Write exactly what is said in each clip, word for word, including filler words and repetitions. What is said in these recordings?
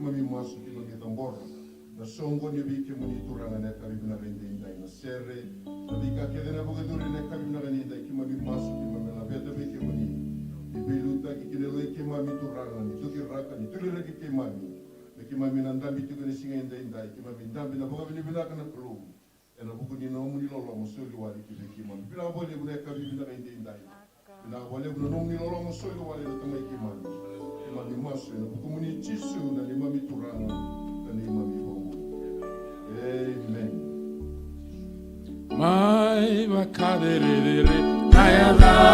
keimami masu, keimami cabora na soqoni vei kemuni Turaga ena yakavi vinaka edaidai, na sere, na veika kece na vakacururi ena yakavi vinaka edaidai, keimami masu, keimami laveta vei kemuni. Ni veiliutaki kina loi keimami Turaga, ni tukiraka, ni tuliraki keimami. Me keimami na dabe tiko ena siga edaidai, keimami dabe na vakavinavinaka na Kalou. Ena vuku ni nomuni loloma soli wale ki vei keimami. Vinaka vakalevu na yakavi vinaka edaidai. Vinaka vakalevu na nomuni loloma soli wale na Tamai keimami. Keimami masu ena vukumuni Jisu na neimami Turaga, na neimami iVakabula. Emeni. Mai vakacerecere na yacana.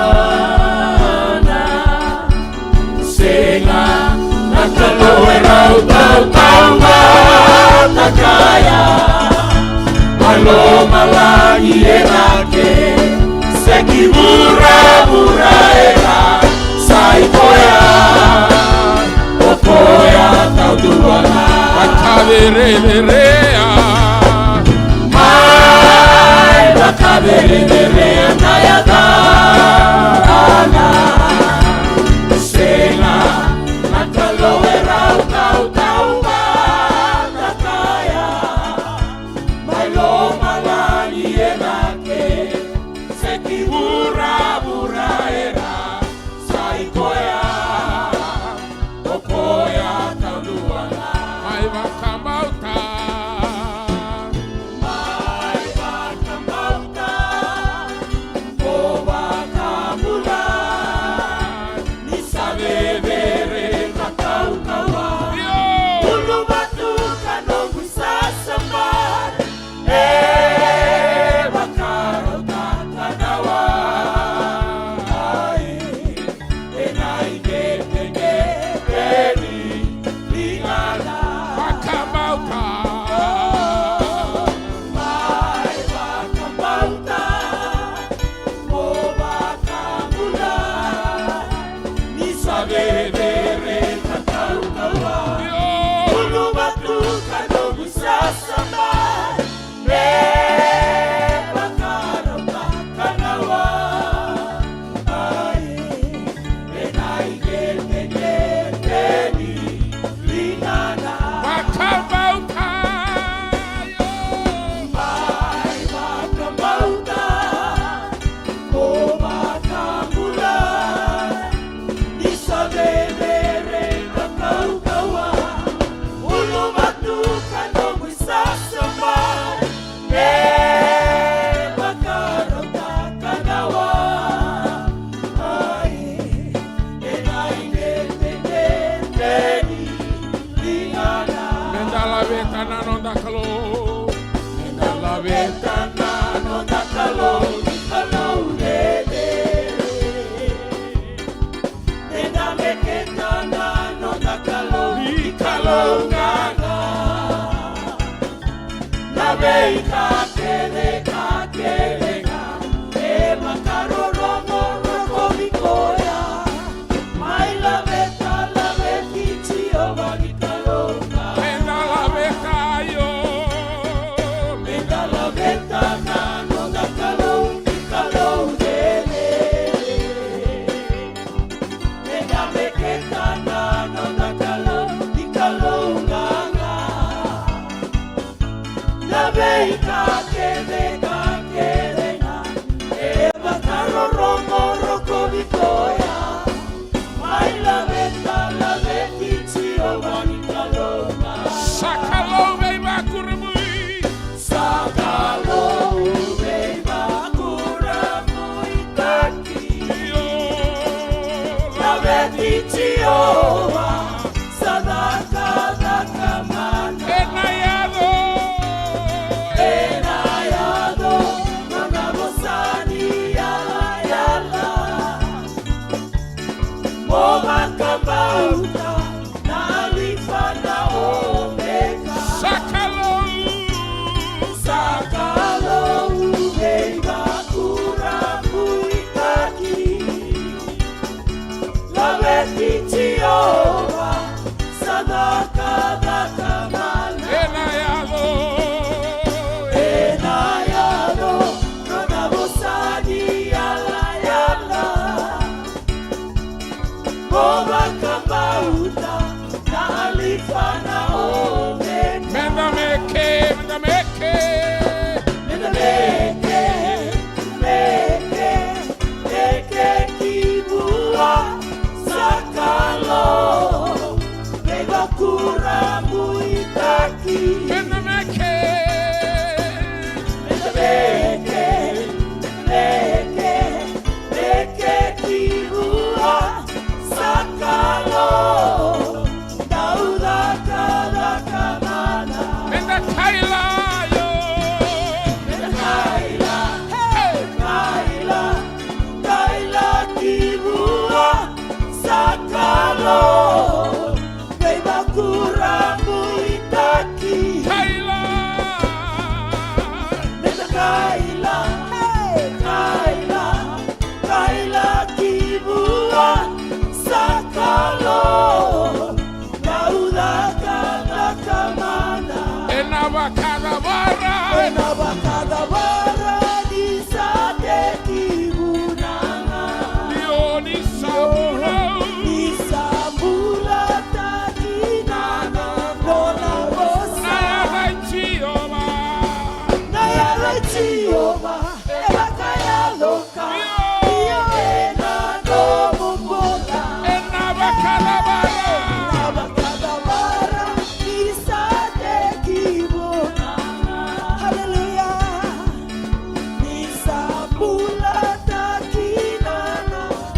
Sega na Kalou e rau tautauvatataka ya. Mai lomalagi e cake, se ki vuravura era sa i koya. O koya taudua ga. Vakacerecerea. Mai vakacerecerea na yacana. Sega na Kalou e rau tautauvatataka ya. Mai lomalagi e cake, se ki vuravura era sa i koya. O koya taudua ga. Mai vakabauta. Mai vakabauta. O vakabula. Ni sa vevere na kaukauwa. Io. Uluvatu ka noqu sasama. E vakarautaka na wai ena igetegete ni ligana. Vakabauta. Mai vakabauta. Mo vakabula. Ni sa vevere na kaukauwa. Io. Uluvatu ka noqu sasama. Me vakarautaka na wai ena igetegete ni ligana. Vakabauta. Mai vakabauta. Mo vakabula. Ni sa vevere na kaukauwa. Uluvatu ka noqu sasama. Me vakarautaka na wai ena igetegete ni ligana. Meda laveta na noda Kalou. Meda laveta na noda Kalou, ni Kalou cecere. Meda meketa na noda Kalou, ni Kalou gaga. Na veika kece ka kece ga e vakarorogo rokovi koya. Mai laveta, laveti Jiova ni Kalou ga. Meda laveta io. Meda laveta na noda Kalou, ni Kalou cecere. Meda meketa na noda Kalou, ni Kalou gaga. Na veika kece ka kece ga e vakarorogo rokovi koya. Mai laveta, laveti Jiova ni Kalou ga. Sa Kalou veivakurabuitaki. Sa Kalou veivakurabuitaki. Io. Laveti Jiova, sa cakacaka mana. Ena yaco. Ena yaco nona vosa ni yalayala. Mo vakabauta na Alifa na Omeka. Sa Kalou. Sa Kalou veivakurabuitaki. Laveti Jiova, sa cakacaka mana. Ena yaco. Ena yaco nona vosa ni yalayala. Mo vakabauta Alifana o me. Meda meke, meda meke. Meda meke, meke, meke ki vua sa Kalou. Meda kurabuitaki. Meda meke. Meda meke, meke, meke ki vua sa Kalou. Dau cakacaka mana. Meda kaila, io. Meda kaila, hey, kaila, kaila ki vua sa Kalou. Veivakurabuitaki. Kaila. Meda kaila, hey, kaila, kaila ki vua sa Kalou. Dau cakacaka mana. Ena vakacavara. Ena vakacavara ni sa tekivu na gauna. Io, ni sa bula. Ni sa bulataki na nona vosa. Na yaca i Jiova. Na yaca i Jiova. E vakayaco ka. Io. Io, ena nomu bula. Ena vakacavara. Ena vakacavara ni sa tekivu. Haleluya. Ni sa bulataki na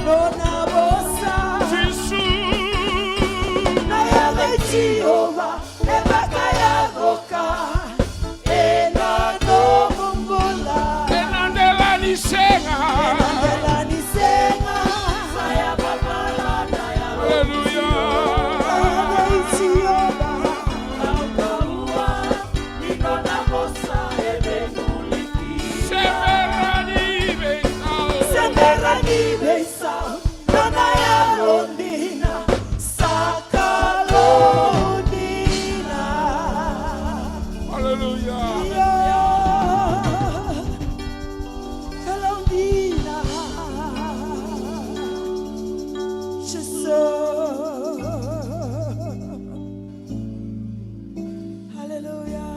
nona vosa. Jisu. Na yaca i Jiova. E vakayaco ka ena nomu bula. Ena dela ni sega. Ena dela ni sega. Haleluya. Semera ni veisau. Semera ni veisau. Nona yalo dina, sa Kalou dina. Haleluya. Io, Kalou dina. Jisu. Haleluya.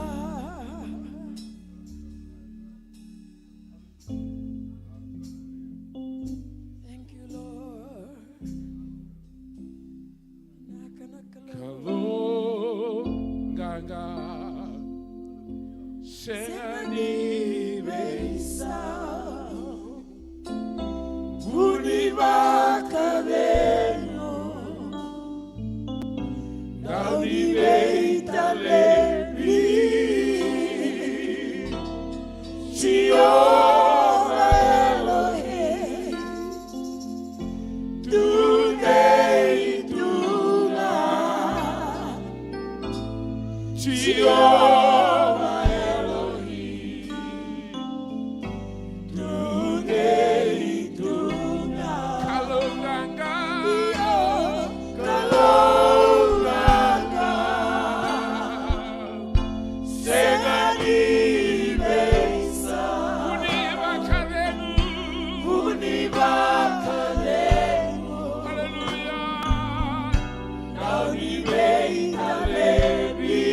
Thank you, Lord. Kalou qaqa, sega ni veisau, vu ni vakacegu. Dau ni veitalevi, Jiova Elohe, tudei tu ga, Jiova Elohe. Tudei tu ga. Kalou qaqa. Io, Kalou qaqa. Sega ni veisau. Vu ni vakacegu. Vu ni vakacegu. Haleluya. Dau ni veitalevi.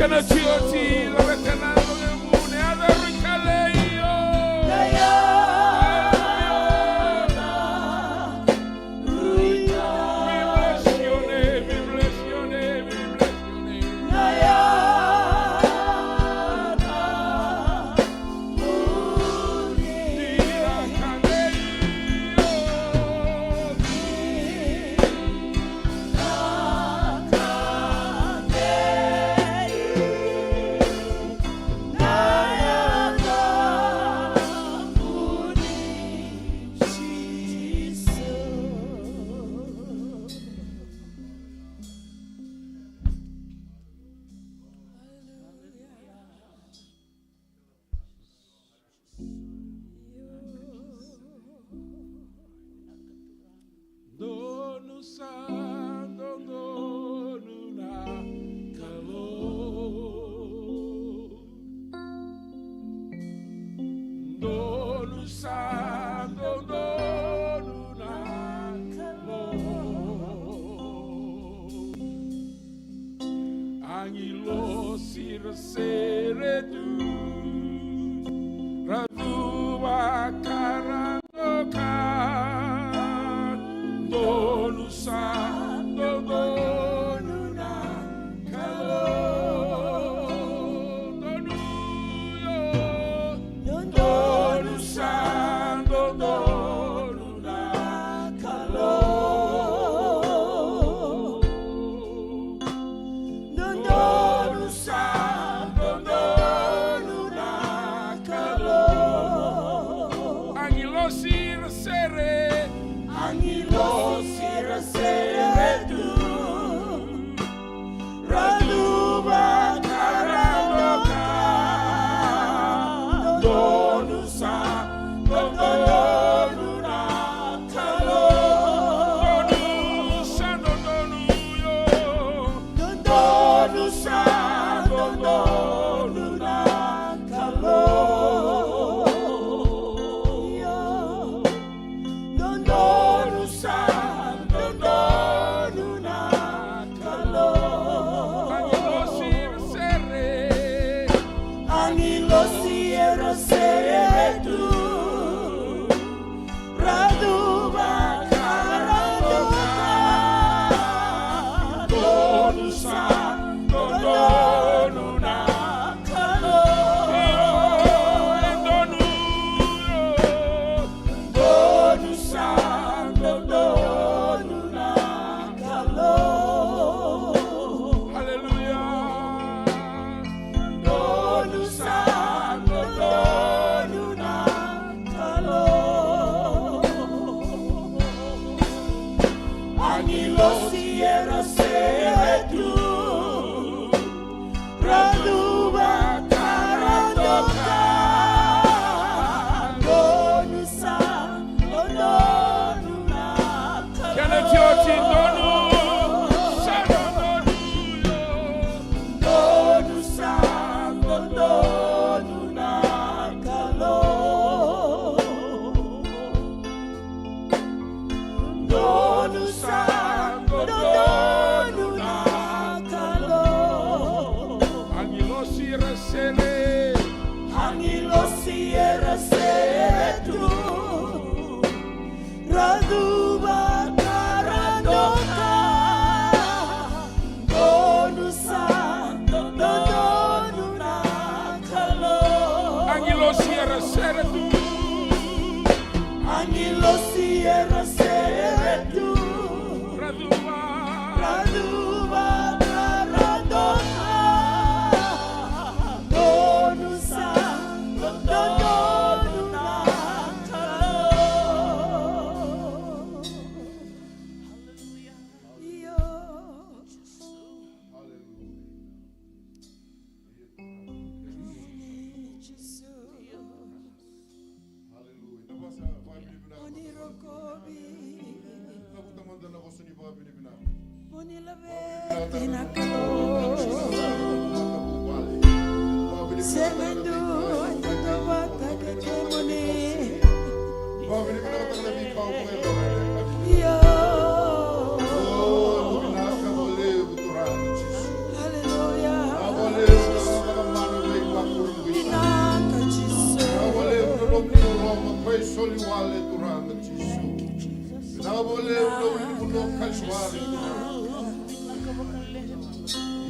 Kena iotioti, laveta na yalomu, na yaca rui kaleio. We bless your name, we bless your name, we bless your name. Donu sa dodonu na Kalou. Donu sa dodonu na Kalou. Agilosi ra sere tu, ra cuva ka ra doka. Donu sa dodonu na Kalou. Donu yo. Donu sa dodonu na Kalou. Dodonu sa dodonu na Kalou. Agilosi ra sere. Agilosi ra sere tu, ra cuva ka ra doka. Donu sa dodonu na Kalou. Donu sa dodonu yo. Dodonu sa dodonu na Kalou. Dodonu sa dodonu na Kalou. Agilosi era sere. Agilosi era sere tu, ra cuva ka ra doka. Donu sa dodonu na Kalou. Donu, donu sa dodonu na Kalou. Aleluya. Donu sa dodonu na Kalou. Agilosi era sere tu, ra cuva ka ra doka. Donu sa dodonu na Kalou. Kena iotioti, donu sa dodonu yo. Donu sa dodonu na Kalou. Donu sa dodonu na Kalou. Agilosi era sere. Agilosi era sere tu, ra cuva ka ra doka. Donu sa dodonu na Kalou. Agilosi era sere tu. Agilosi era sere tu, ra cuva, ra cuva ka ra doka. Donu sa dodonu na Kalou. Aleluya. Io. Aleluya. Jisu. Aleluya. Na vosa vavinavinaka. O ni rokovi. Cavuta mada na vosa ni vavinavinaka. Mo ni laveti na Kalou. Sega e dua e tautauvata kei kemuni. Io. Aleluya.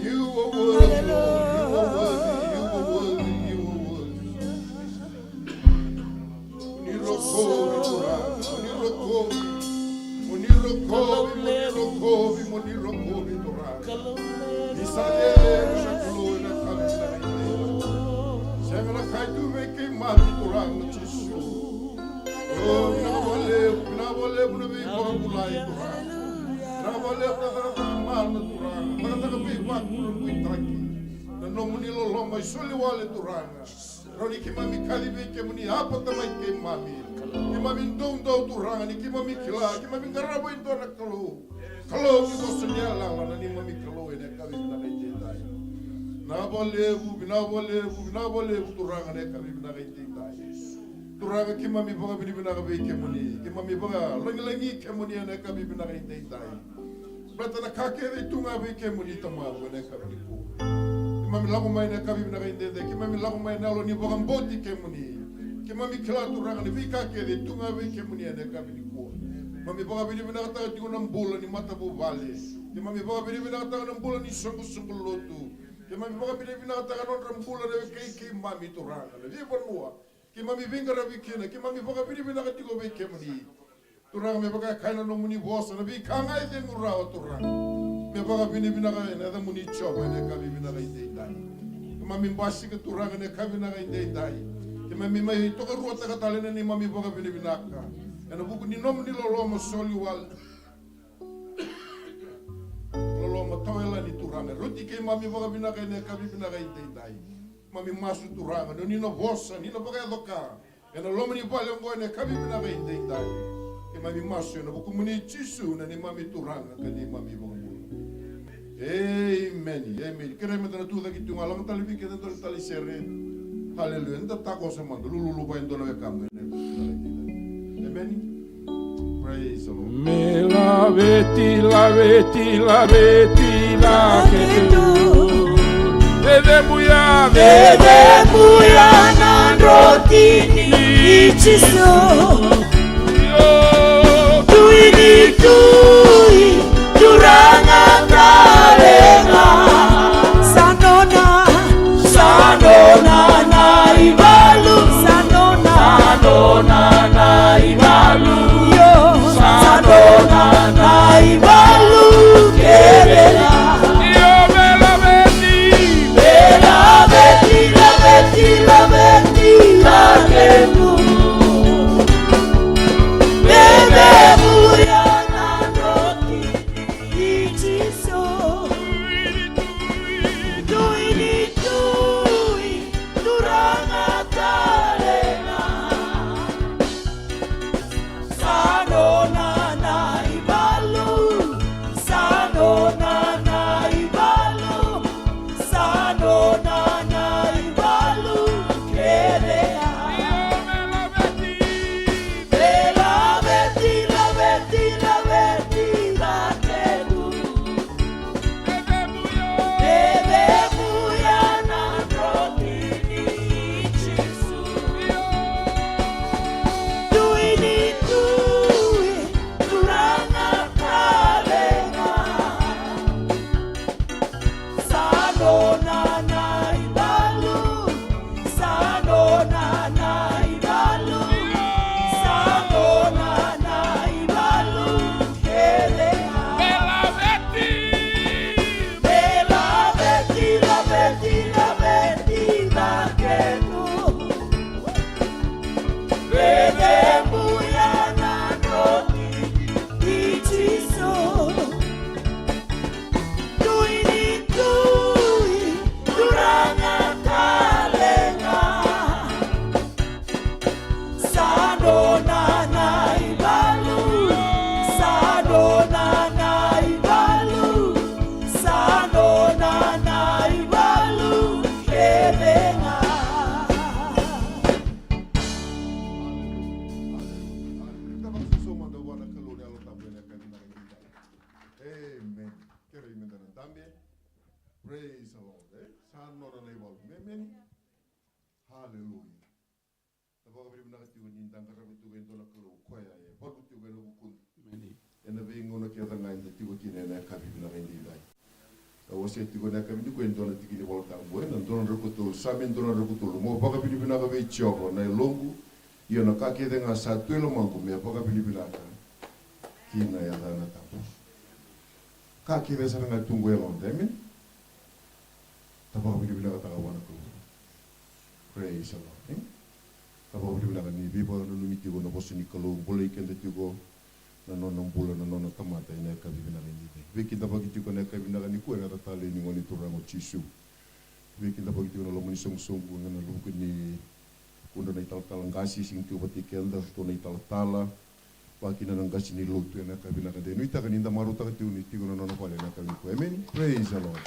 You are worthy, Lord. You are worthy, you are worthy, you are worthy. Mo ni rokovi, Turaga. Mo ni rokovi. Mo ni rokovi, mo ni rokovi, mo ni rokovi, Turaga. Ni sa levu na Kalou ena yakavi vinaka edaidai. Sega na ka e tu vei keimami, Turaga Jisu. O, vinaka vakalevu, vinaka vakalevu na veivakabulai, Turaga. Vinaka vakalevu na cakacaka mana, Turaga. Cakacaka veivakurabuitaki. Na nomuni loloma e soli wale, Turaga. Rawa ni keimami kaci vei kemuni, apata mai keimami. Keimami doudou, Turaga, ni keimami kila, keimami qarava e dua na Kalou. Kalou ni vosa ni yalayala, na neimami Kalou ena yakavi vinaka edaidai. Vinaka vakalevu, vinaka vakalevu, vinaka vakalevu, Turaga, ena yakavi vinaka edaidai. Turaga, keimami vakavinavinaka vei kemuni, keimami vakalagilagi kemuni ena yakavi vinaka edaidai. Baleta na ka kece e tu ga vei kemuni, Tamaqu, ena yakavi nikua. Keimami lako mai ena yakavi vinaka edaidai, keimami lako mai ena yalo ni vakabauti kemuni. Keimami kila, Turaga, ni veika kece e tu ga vei kemuni ena yakavi nikua. Keimami vakavinavinakataka tiko na bula ni matavuvale. Keimami vakavinavinakataka na bula ni soqosoqo lotu. Keimami vakavinavinakataka na nodra bula na wekai keimami, Turaga, na veivanua keimami veiqaravi kina. Keimami vakavinavinaka tiko vei kemuni, Turaga, me vaka e kaya na nomuni vosa, na veika ga e cegu rawa, Turaga, me vakavinavinaka ena yacamuni, Jiova, ena yakavi vinaka edaidai. Keimami basika, Turaga, ena yakavi vinaka edaidai. Keimami mai tokaruataka tale na neimami vakavinavinaka ena vuku ni nomuni loloma soli wale, loloma tawayalani, Turaga, rauti keimami vakavinaka ena yakavi vinaka edaidai. Keimami masu, Turaga, ni o ni na vosa, ni na vakayaco ka ena loma ni vale oqo ena yakavi vinaka edaidai. Keimami masu ena vukumuni, Jisu, na neimami Turaga ka neimami iVakabula. Emeni, emeni. Kerei meda na tucake tiko ga, lako tale vei keda e dua na tale sere. Haleluya. Eda takoso mada, lululu vua e dua na wekamu. Emeni. Praise the Lord. Me laveti, laveti, laveti cake tu. Veve muya, veve muya na drotini Jisu. Dui ni dui, Turaga talega. Sa nona, sa nona na ivalu. Sa nona, sa nona na ivalu. Io, sa nona na ivalu kece ga. Io, me laveti, me laveti, laveti, laveti cake tu. Me levu ya na drotini Jisu. Dui ni dui, Turaga talega. Sa nona na ivalu, sa nona na ivalu, sa nona na ivalu kece ga. Me laveti, laveti, laveti, laveti cake tu. Veve muya na drotini Jisu. Dui ni dui, Turaga talega. Sa nona na ivalu, sa nona na ivalu, sa nona na ivalu kece ga. Me laveti, me laveti, laveti, laveti cake tu. Veve muya na drotini Jisu. Dui ni dui, Turaga talega. Sa nona na ivalu, sa nona na ivalu, sa nona na ivalu kece ga. Amen. Kerei meda na dabe. Praise the Lord. E? Sa nona na ivalu. Amen. Hallelujah. Na vakavinavinaka tiko ni da qarava tiko e dua na Kalou koya e valu tiko ena vukuda. Amen. Ena veigauna kece ga eda tiko kina ena yakavi vinaka edaidai. Au wasea tiko ena yakavi nikua e dua na tiki ni Vola Tabu, ena dua na drau ka tolu, Same dua na drau ka tolu. Mo vakavinavinaka vei Jiova na yaloqu, io na ka kece ga sa tu e lomaqu, me vakavinavinaka ki na yacana tabu. Ka kece sara ga tu qo e yaloda, amen. Da vakavinavinakataka vua na Kalou. Praise the Lord, eh? Da vakavinavinaka ni veivakananumi tiko na vosa ni Kalou, bolei keda tiko na nona bula, na nona tamata ena yakavi vinaka edaidai. Veikidavaki tiko ena yakavi vinaka nikua ena yaca talei ni Gone Turaga o Jisu. Veikidavaki tiko na loma ni soqosoqo, ena luvuku ni kudra na italatala qase, sega ni tiko vata kei keda, ratou na italatala, vakakina na qase ni lotu ena yakavi vinaka edaidai. Nuitaka ni da marautaka tiko ni tiko na nona vale ena yakavi nikua. Amen. Praise the Lord.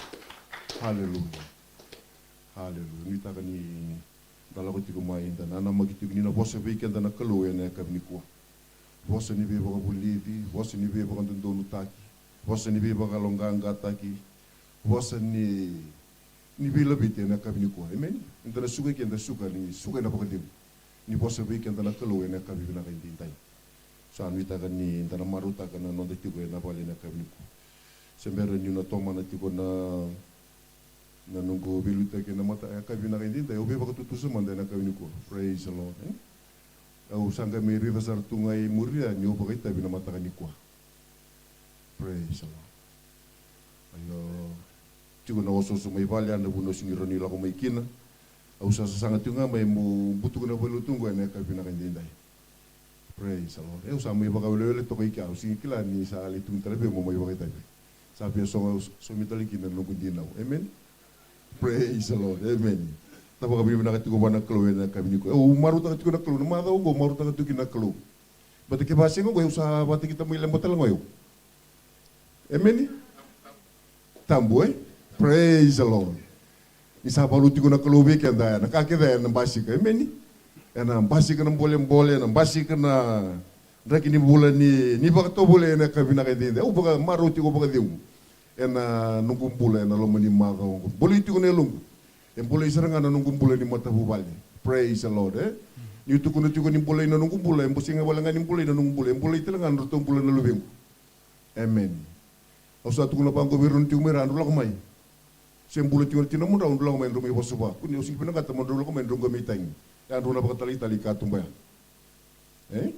Hallelujah. Hallelujah. Nuitaka ni da lako tiko mai, da nanamaki tiko ni na vosa vei keda na Kalou ena yakavi nikua. Vosa ni veivakavulici, vosa ni veivakadodonutaki, vosa ni veivakayaloqaqataki, vosa ni, ni veilaveti ena yakavi nikua. Amen. Eda na suka i ke, eda suka ni suka ena vakacegu ni vosa vei keda na Kalou ena yakavi vinaka edaidai. Sa nuitaka ni da na marautaka na noda tiko ena vale ena yakavi nikua. Se bera niu na tomana tiko na na noqu veiliutaki ena mata, e, yakavi vinaka edaidai, au veivakatutusa mada ena yakavi nikua. Praise the Lord, eh? Au sa qai mai raica sara tu ga i muri ya niu vakaitavi na mataka nikua. Praise the Lord. Io, tiko na osooso mai vale ya, na vuna au sega ni rawa ni lako mai kina. Au sa sasaga tiko ga mai meu butuka na valenilotu qo ena yakavi vinaka edaidai. Praise the Lord. E, au sa mai vakawelewele toka i kea, au sega ni kila ni sa lai tukuni tale vei au meu mai vakaitavi. Sa via so, somi tale kina na noqu dinau. Amen. Praise the Lord. Amen. Da vakavinavinaka tiko vua na Kalou ena yakavi nikua. Au marautaka tiko na Kalou, na macawa oqo au marautaka tiko kina na Kalou. Baleta kevaka sega oqo au sa vakatakita mai leba tale ga o yau. Emeni? Tabu, e? Praise the Lord. Ni sa valu tiko na Kalou vei keda, na ka kece ena basika. Emeni? Ena basika na bolebole, ena basika na draki ni vula ni, ni vakatovolei ena yakavi vinaka edaidai. Au vakamarau tiko vakacegu ena noqu bula ena loma ni macawa oqo. Bolei tiko na yaloqu. E bolei sara ga na noqu bula ni matavuvale. Praise the Lord, e? Niu tukuna tiko ni bolei na noqu bula, e sega wale ga ni bolei na noqu bula, e bolei tale ga na nodratou bula na luvequ. Amen. Au sa tukuna vaqo vei rau na tiko mai ra, drau lako mai. Se bula tiko na tinamudrau, drau lako mai, drau mai vosa vua. Kua ni, au sega ni vinakata mo drau lako mai, drau qai mai tagi. Ia drau na vakatalaitali katuba ya. E?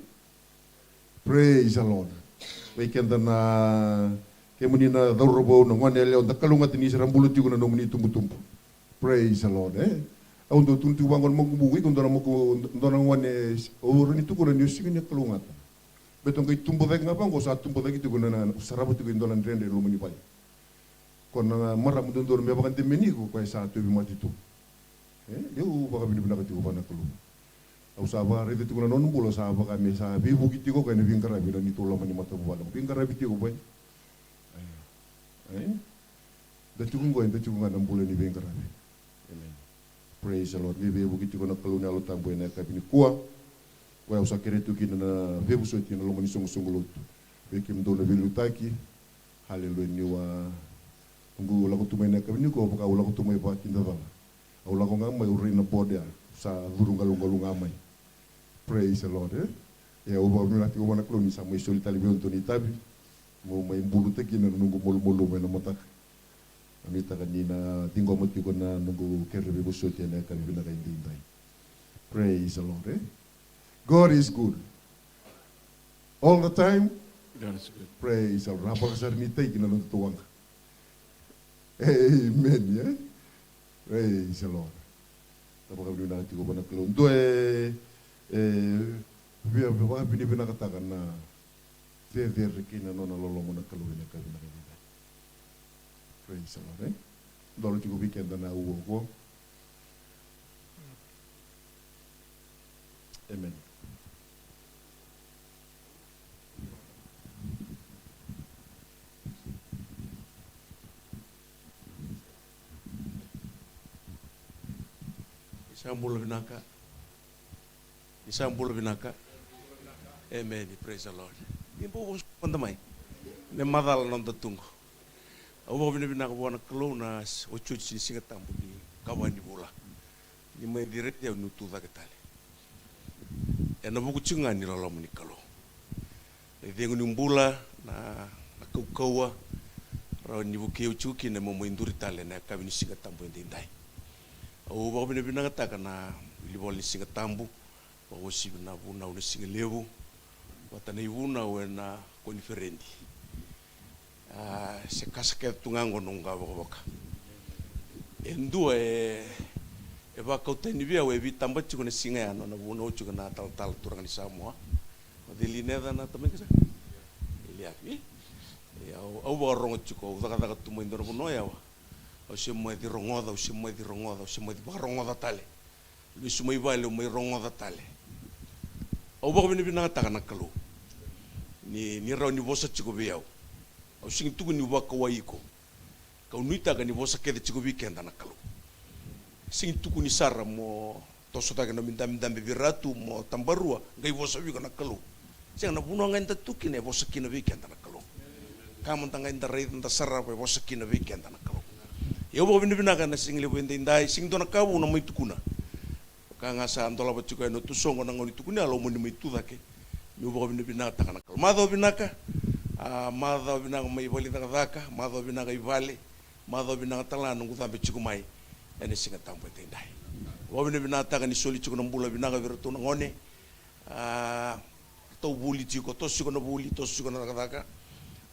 Praise the Lord. Vei keda na, kemuni na cauravou, na gone yalewa, da kalougata ni sa ra bula tiko na nomuni tubutubu. Praise the Lord, e? Au dau tukuna tiko vaqo na makubuqu, iko dua na maku, dua na gone, au rawa ni tukuna ni o sega ni kalougata. Baleta o qai tubu cake ga vaqo, sa tubu cake tiko na, na, sarava tiko e dua na dredre e loma ni vale. Ko na marama dodonu me vakademeni iko, ko koya sa tauvimate tu. E, au vakavinavinaka tiko vua na Kalou. Au sa vakaraica tiko na nona bula, sa vaka me sa veivuke tiko o koya ena veiqaravi ena neitou loma ni matavuvale. Veiqaravi tiko o koya. E? Da tiko qo, da tiko ga ena bula ni veiqaravi. Amen. Praise the Lord. Ni veivuke tiko na Kalou na Yalo Tabu ena yakavi nikua. Koya au sa kerea tu kina na veivosoti ena loma ni soqosoqo lotu. Vei kemudou na veiliutaki. Hallelujah. Niu a, au lako tu mai ena yakavi nikua, vaka au lako tu mai vakakidacala. Au lako ga mai, au rai na board ya, sa curu galugalu ga mai. Praise the Lord, e? Ia, au vakavinavinaka tiko vua na Kalou ni sa mai soli tale vei au na dua na itavi meu mai bulutaki kina na noqu malumalumu ena mataka. Au nuitaka ni na ciqoma tiko na noqu kere veivosoti ena yakavi vinaka edaidai. Praise the Lord, e? God is good. All the time. God is good. Praise the Lord. Ra vakasarinitai kina na nodatou waqa. Amen, e? Praise the Lord. Da vakavinavinaka tiko vua na Kalou. Dua e, e, via, via vakavinavinakataka na cecere kei na nona loloma na Kalou ena yakavi vinaka edaidai. Praise the Lord, e? Dola tiko vei keda na aua oqo. Amen. Ni sa bula vinaka. Ni sa bula vinaka. Amen. Praise the Lord. Ni bau vosa mada mai. Me macala na noda tu qo. Au vakavinavinaka vua na Kalou na s-, otioti ni Siga Tabu ni kava ni vula. Ni mai cirai au niu tu cake tale. Ena vuku tiko ga ni loloma ni Kalou. Na icegu niu bula, Na, na kaukauwa, rawa ni vukei au tiko kina meu mai duri tale na yakavi ni Siga Tabu edaidai. Au vakavinavinakataka na wilivola ni Siga Tabu, vakauasivi na vunau na siga levu, vata na ivunau ena koniferedi. A, se kasa kece tu ga oqo noqu qavokavoka. E dua e, e vakau tani vei au, e veitaba tiko na siga ya, nona vunau tiko na talatala turaga ni Samoa. O cei li na yacana, tamai qase? Eliafi, e? E, au, au vakarogo tiko, au cakacaka tu mai dua na vanua yawa. Au se mai rogoca, au se mai rogoca, au se mai vakarogoca tale. Lesu mai vale, au mai rogoca tale. Au vakavinavinakataka na Kalou ni, ni rawa ni vosa tiko vei au. Au sega ni tukuni niu vakawai iko. Kau nuitaka ni vosa kece tiko vei keda na Kalou. Sega ni tukuni sara mo toso cake nomu idabedabe vei Ratu, mo tabarua, qai vosa vei iko na Kalou. Sega, na vanua ga eda tu kina e vosa kina vei keda na Kalou. Ka mada ga eda raica, da sarava, e vosa kina vei keda na Kalou. Ia au vakavinavinaka na siga levu edaidai, sega ni dua na ka vou na mai tukuna. Ka ga sa dolava tiko ena noqu soqo na gauna ni tukuni yalo, au mani mai tu cake. Meu vakavinavinakataka na Kalou. Macawa vinaka, a, macawa vinaka mai valenicakacaka, macawa vinaka i vale, macawa vinaka tale ga noqu cabe tiko mai ena Siga Tabu edaidai. Vakavinavinakataka ni soli tiko na bula vinaka vei iratou na gone. A, ratou vuli tiko, toso tiko na vuli, toso tiko na cakacaka.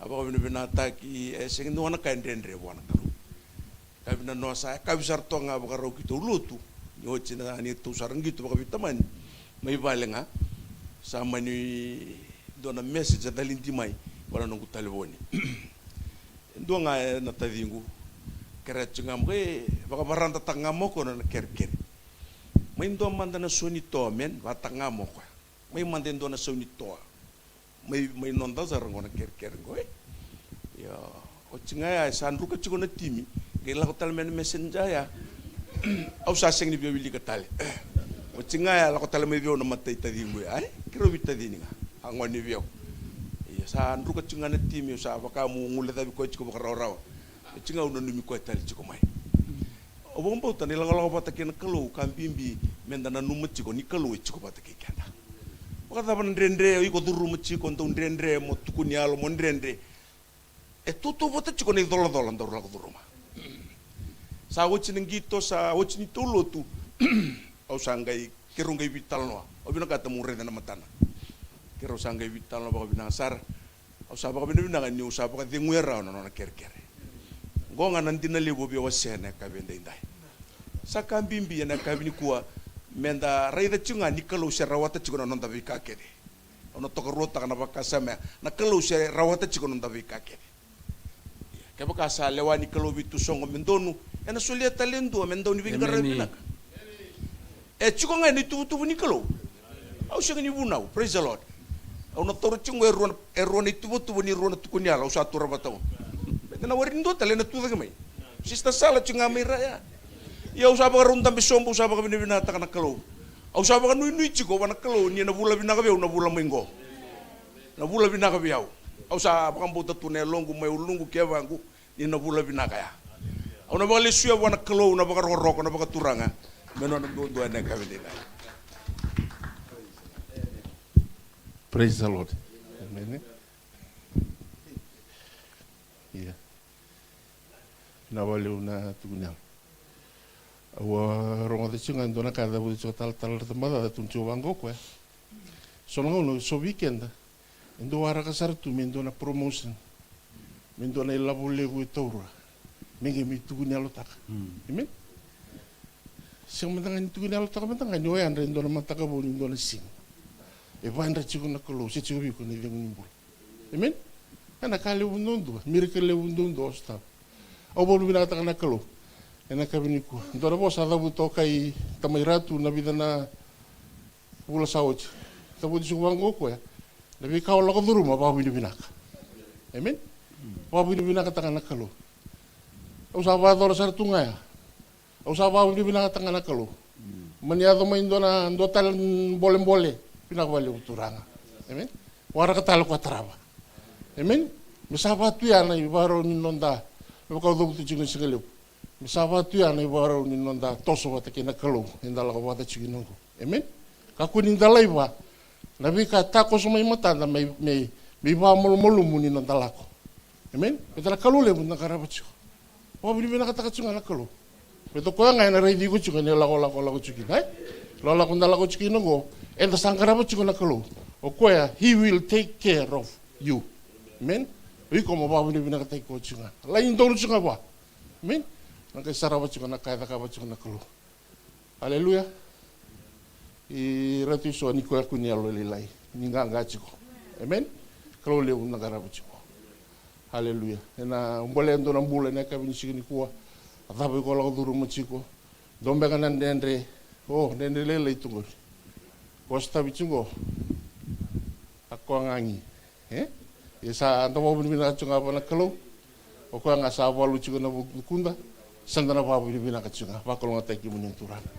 A, vakavinavinakataki, e sega ni dua na ka e dredre vua na Kalou. Yakavi nanoa sa yakavi sara toka ga vakarau keitou lotu. Ni oti na, ni tou sa ra qito vakaveitamani mai vale ga, sa mani dua na message a calidi mai vua na noqu talevoni. E dua ga ena taciqu, kerea tiko ga mai, e vakavaradataka ga mai o koya na kerekere. Mai dua mada na sau ni toa, man, vakataka ga mai o koya. Mai mada e dua na sau ni toa. Mai, mai noda sara qo na kerekere qo, e. Io, oti ga ya e sa druka tiko na timi, qai lako tale mai na messenger ya. Au sa sega ni via wilika tale. Oti ga ya lako tale mai vei au na matai taciqu ya, e. Keirau veitacini ga, a gone vei au. Io, sa druka tiko ga na timi, au sa vaka meu guilecavi koya tiko vakarawarawa. Oti ga au nanumi koya tale tiko mai. Au vakabauta na ilakolako vata kei na Kalou, ka bibi meda nanuma tiko ni Kalou e tiko vata kei keda. Vakacava na dredre, o iko curuma tiko, dau dredre mo tukuni yalo, mo dredre. E tautauvata tiko na icolacola daru lako curuma. Sa oti na qito, sa oti neitou lotu. Au sa qai, keirau qai veitalanoa. Au vinakata meu raica na matana. Keirau sa qai veitalanoa vakavinaka sara. Au sa vakavinavinaka niu sa vakaceguya rawa na nona kerekere. Qo ga na dina levu au via wasea ena yakavi edaidai. Sa ka bibi ena yakavi nikua, meda raica tiko ga ni Kalou se rawata tiko na noda veika kece. Au na tokaruataka na vakasama ya, na Kalou se rawata tiko na noda veika kece. Kevaka sa lewa ni Kalou vei tou soqo me donu, ena solia tale e dua me dau ni veiqaravi vinaka. E tiko ga ena ituvatuva ni Kalou. Au sega ni vunau, praise the Lord. Au na taura tiko e rua na, e rua na ituvatuva ni rua na tukuni yalo, au sa taura vata oqo. Baleta na wari ni dua tale ena tu cake mai. Sister Sala tiko ga mai ra ya. Ia au sa vakarau dabe sobu, au sa vakavinavinakataka na Kalou. Au sa vakanuinui tiko vua na Kalou ni na vula vinaka vei au na vula mai qo. Na vula vinaka vei au. Au sa vakabauta tu na yaloqu, mai uluqu, kevaqu, ni na vula vinaka ya. Au na vakalesuya vua na Kalou na vakarokoroko, na vakaturaga me nona duadua ena yakavi edaidai. Praise the Lord. Amen. Ia. Vinaka vakalevu na tukuni yalo. Au a rogoca tiko ga e dua na ka e cavuta tiko, talatala Ratu Macaca, tukuna tiko vaqo o koya. So na gauna so vei keda e dua waraka sara tu me dua na promotion, me dua na ilavo levu e taura, me qai mai tukuni yalotaka. Amen. Sega mada ga ni tukuni yalotaka mada ga ni o yadra e dua na mataka vou ni dua na siga. E vadra tiko na Kalou, se tiko vei iko na icegu ni bula. Amen. Ena ka levu duadua, miracle levu duadua o sotava. Au vakavinavinakataka na Kalou ena yakavi nikua. Dua na vosa a cavuta o kai tamai Ratu na vica na vula sa oti. Cavuta tiko vaqo o koya, na veika o lako curuma, vakavinavinaka. Amen. Vakavinavinakataka na Kalou. Au sa vakayacora sara tu ga ya. Au sa vakavinavinakataka ga na Kalou. Mani yaco mai dua na, dua tale na bolebole. Vinaka vakalevu Turaga. Amen. Waraka tale ko a tarava. Amen. Me sa vaka tu ya na ivakarau ni noda, me vaka au cavuta tiko na siga levu. Me sa vaka tu ya na ivakarau ni noda toso vata kei na Kalou eda lako vata tiko kina oqo. Amen. Kakua ni da laiva na veika takoso mai matada me, me, Me ivakamalumalumu ni noda lako. Amen? Baleta na Kalou levu da qarava tiko. Vakavinavinakataka tiko ga na Kalou. Baleta o koya ga ena raici iko tiko ni lakolako lako tiko kina, e? Lakolako da lako tiko kina oqo, eda sa qarava tiko na Kalou. O koya, he will take care of you. Amen? O iko mo vakavinavinakataki koya tiko ga. Lai donu tiko ga vua. Amen? Na qai sarava tiko na ka e cakava tiko na Kalou. Aleluya. I ratu iso ni koya kua ni yalo lailai. Ni qaqa tiko. Amen. Kalou levu na qarava tiko. Aleluya. Ena bole e dua na bula ena yakavi ni siga nikua. A cava iko lako curuma tiko. Dou beka na dredre. O, dredre lailai tu qori. Ko sotavi tiko. A koya ga gi. E? Ia sa da vakavinavinaka tiko ga vua na Kalou. O koya ga sa valu tiko na vukuda. Sa da na vakavinavinaka tiko ga. Vakalougatataki kemuni na Turaga.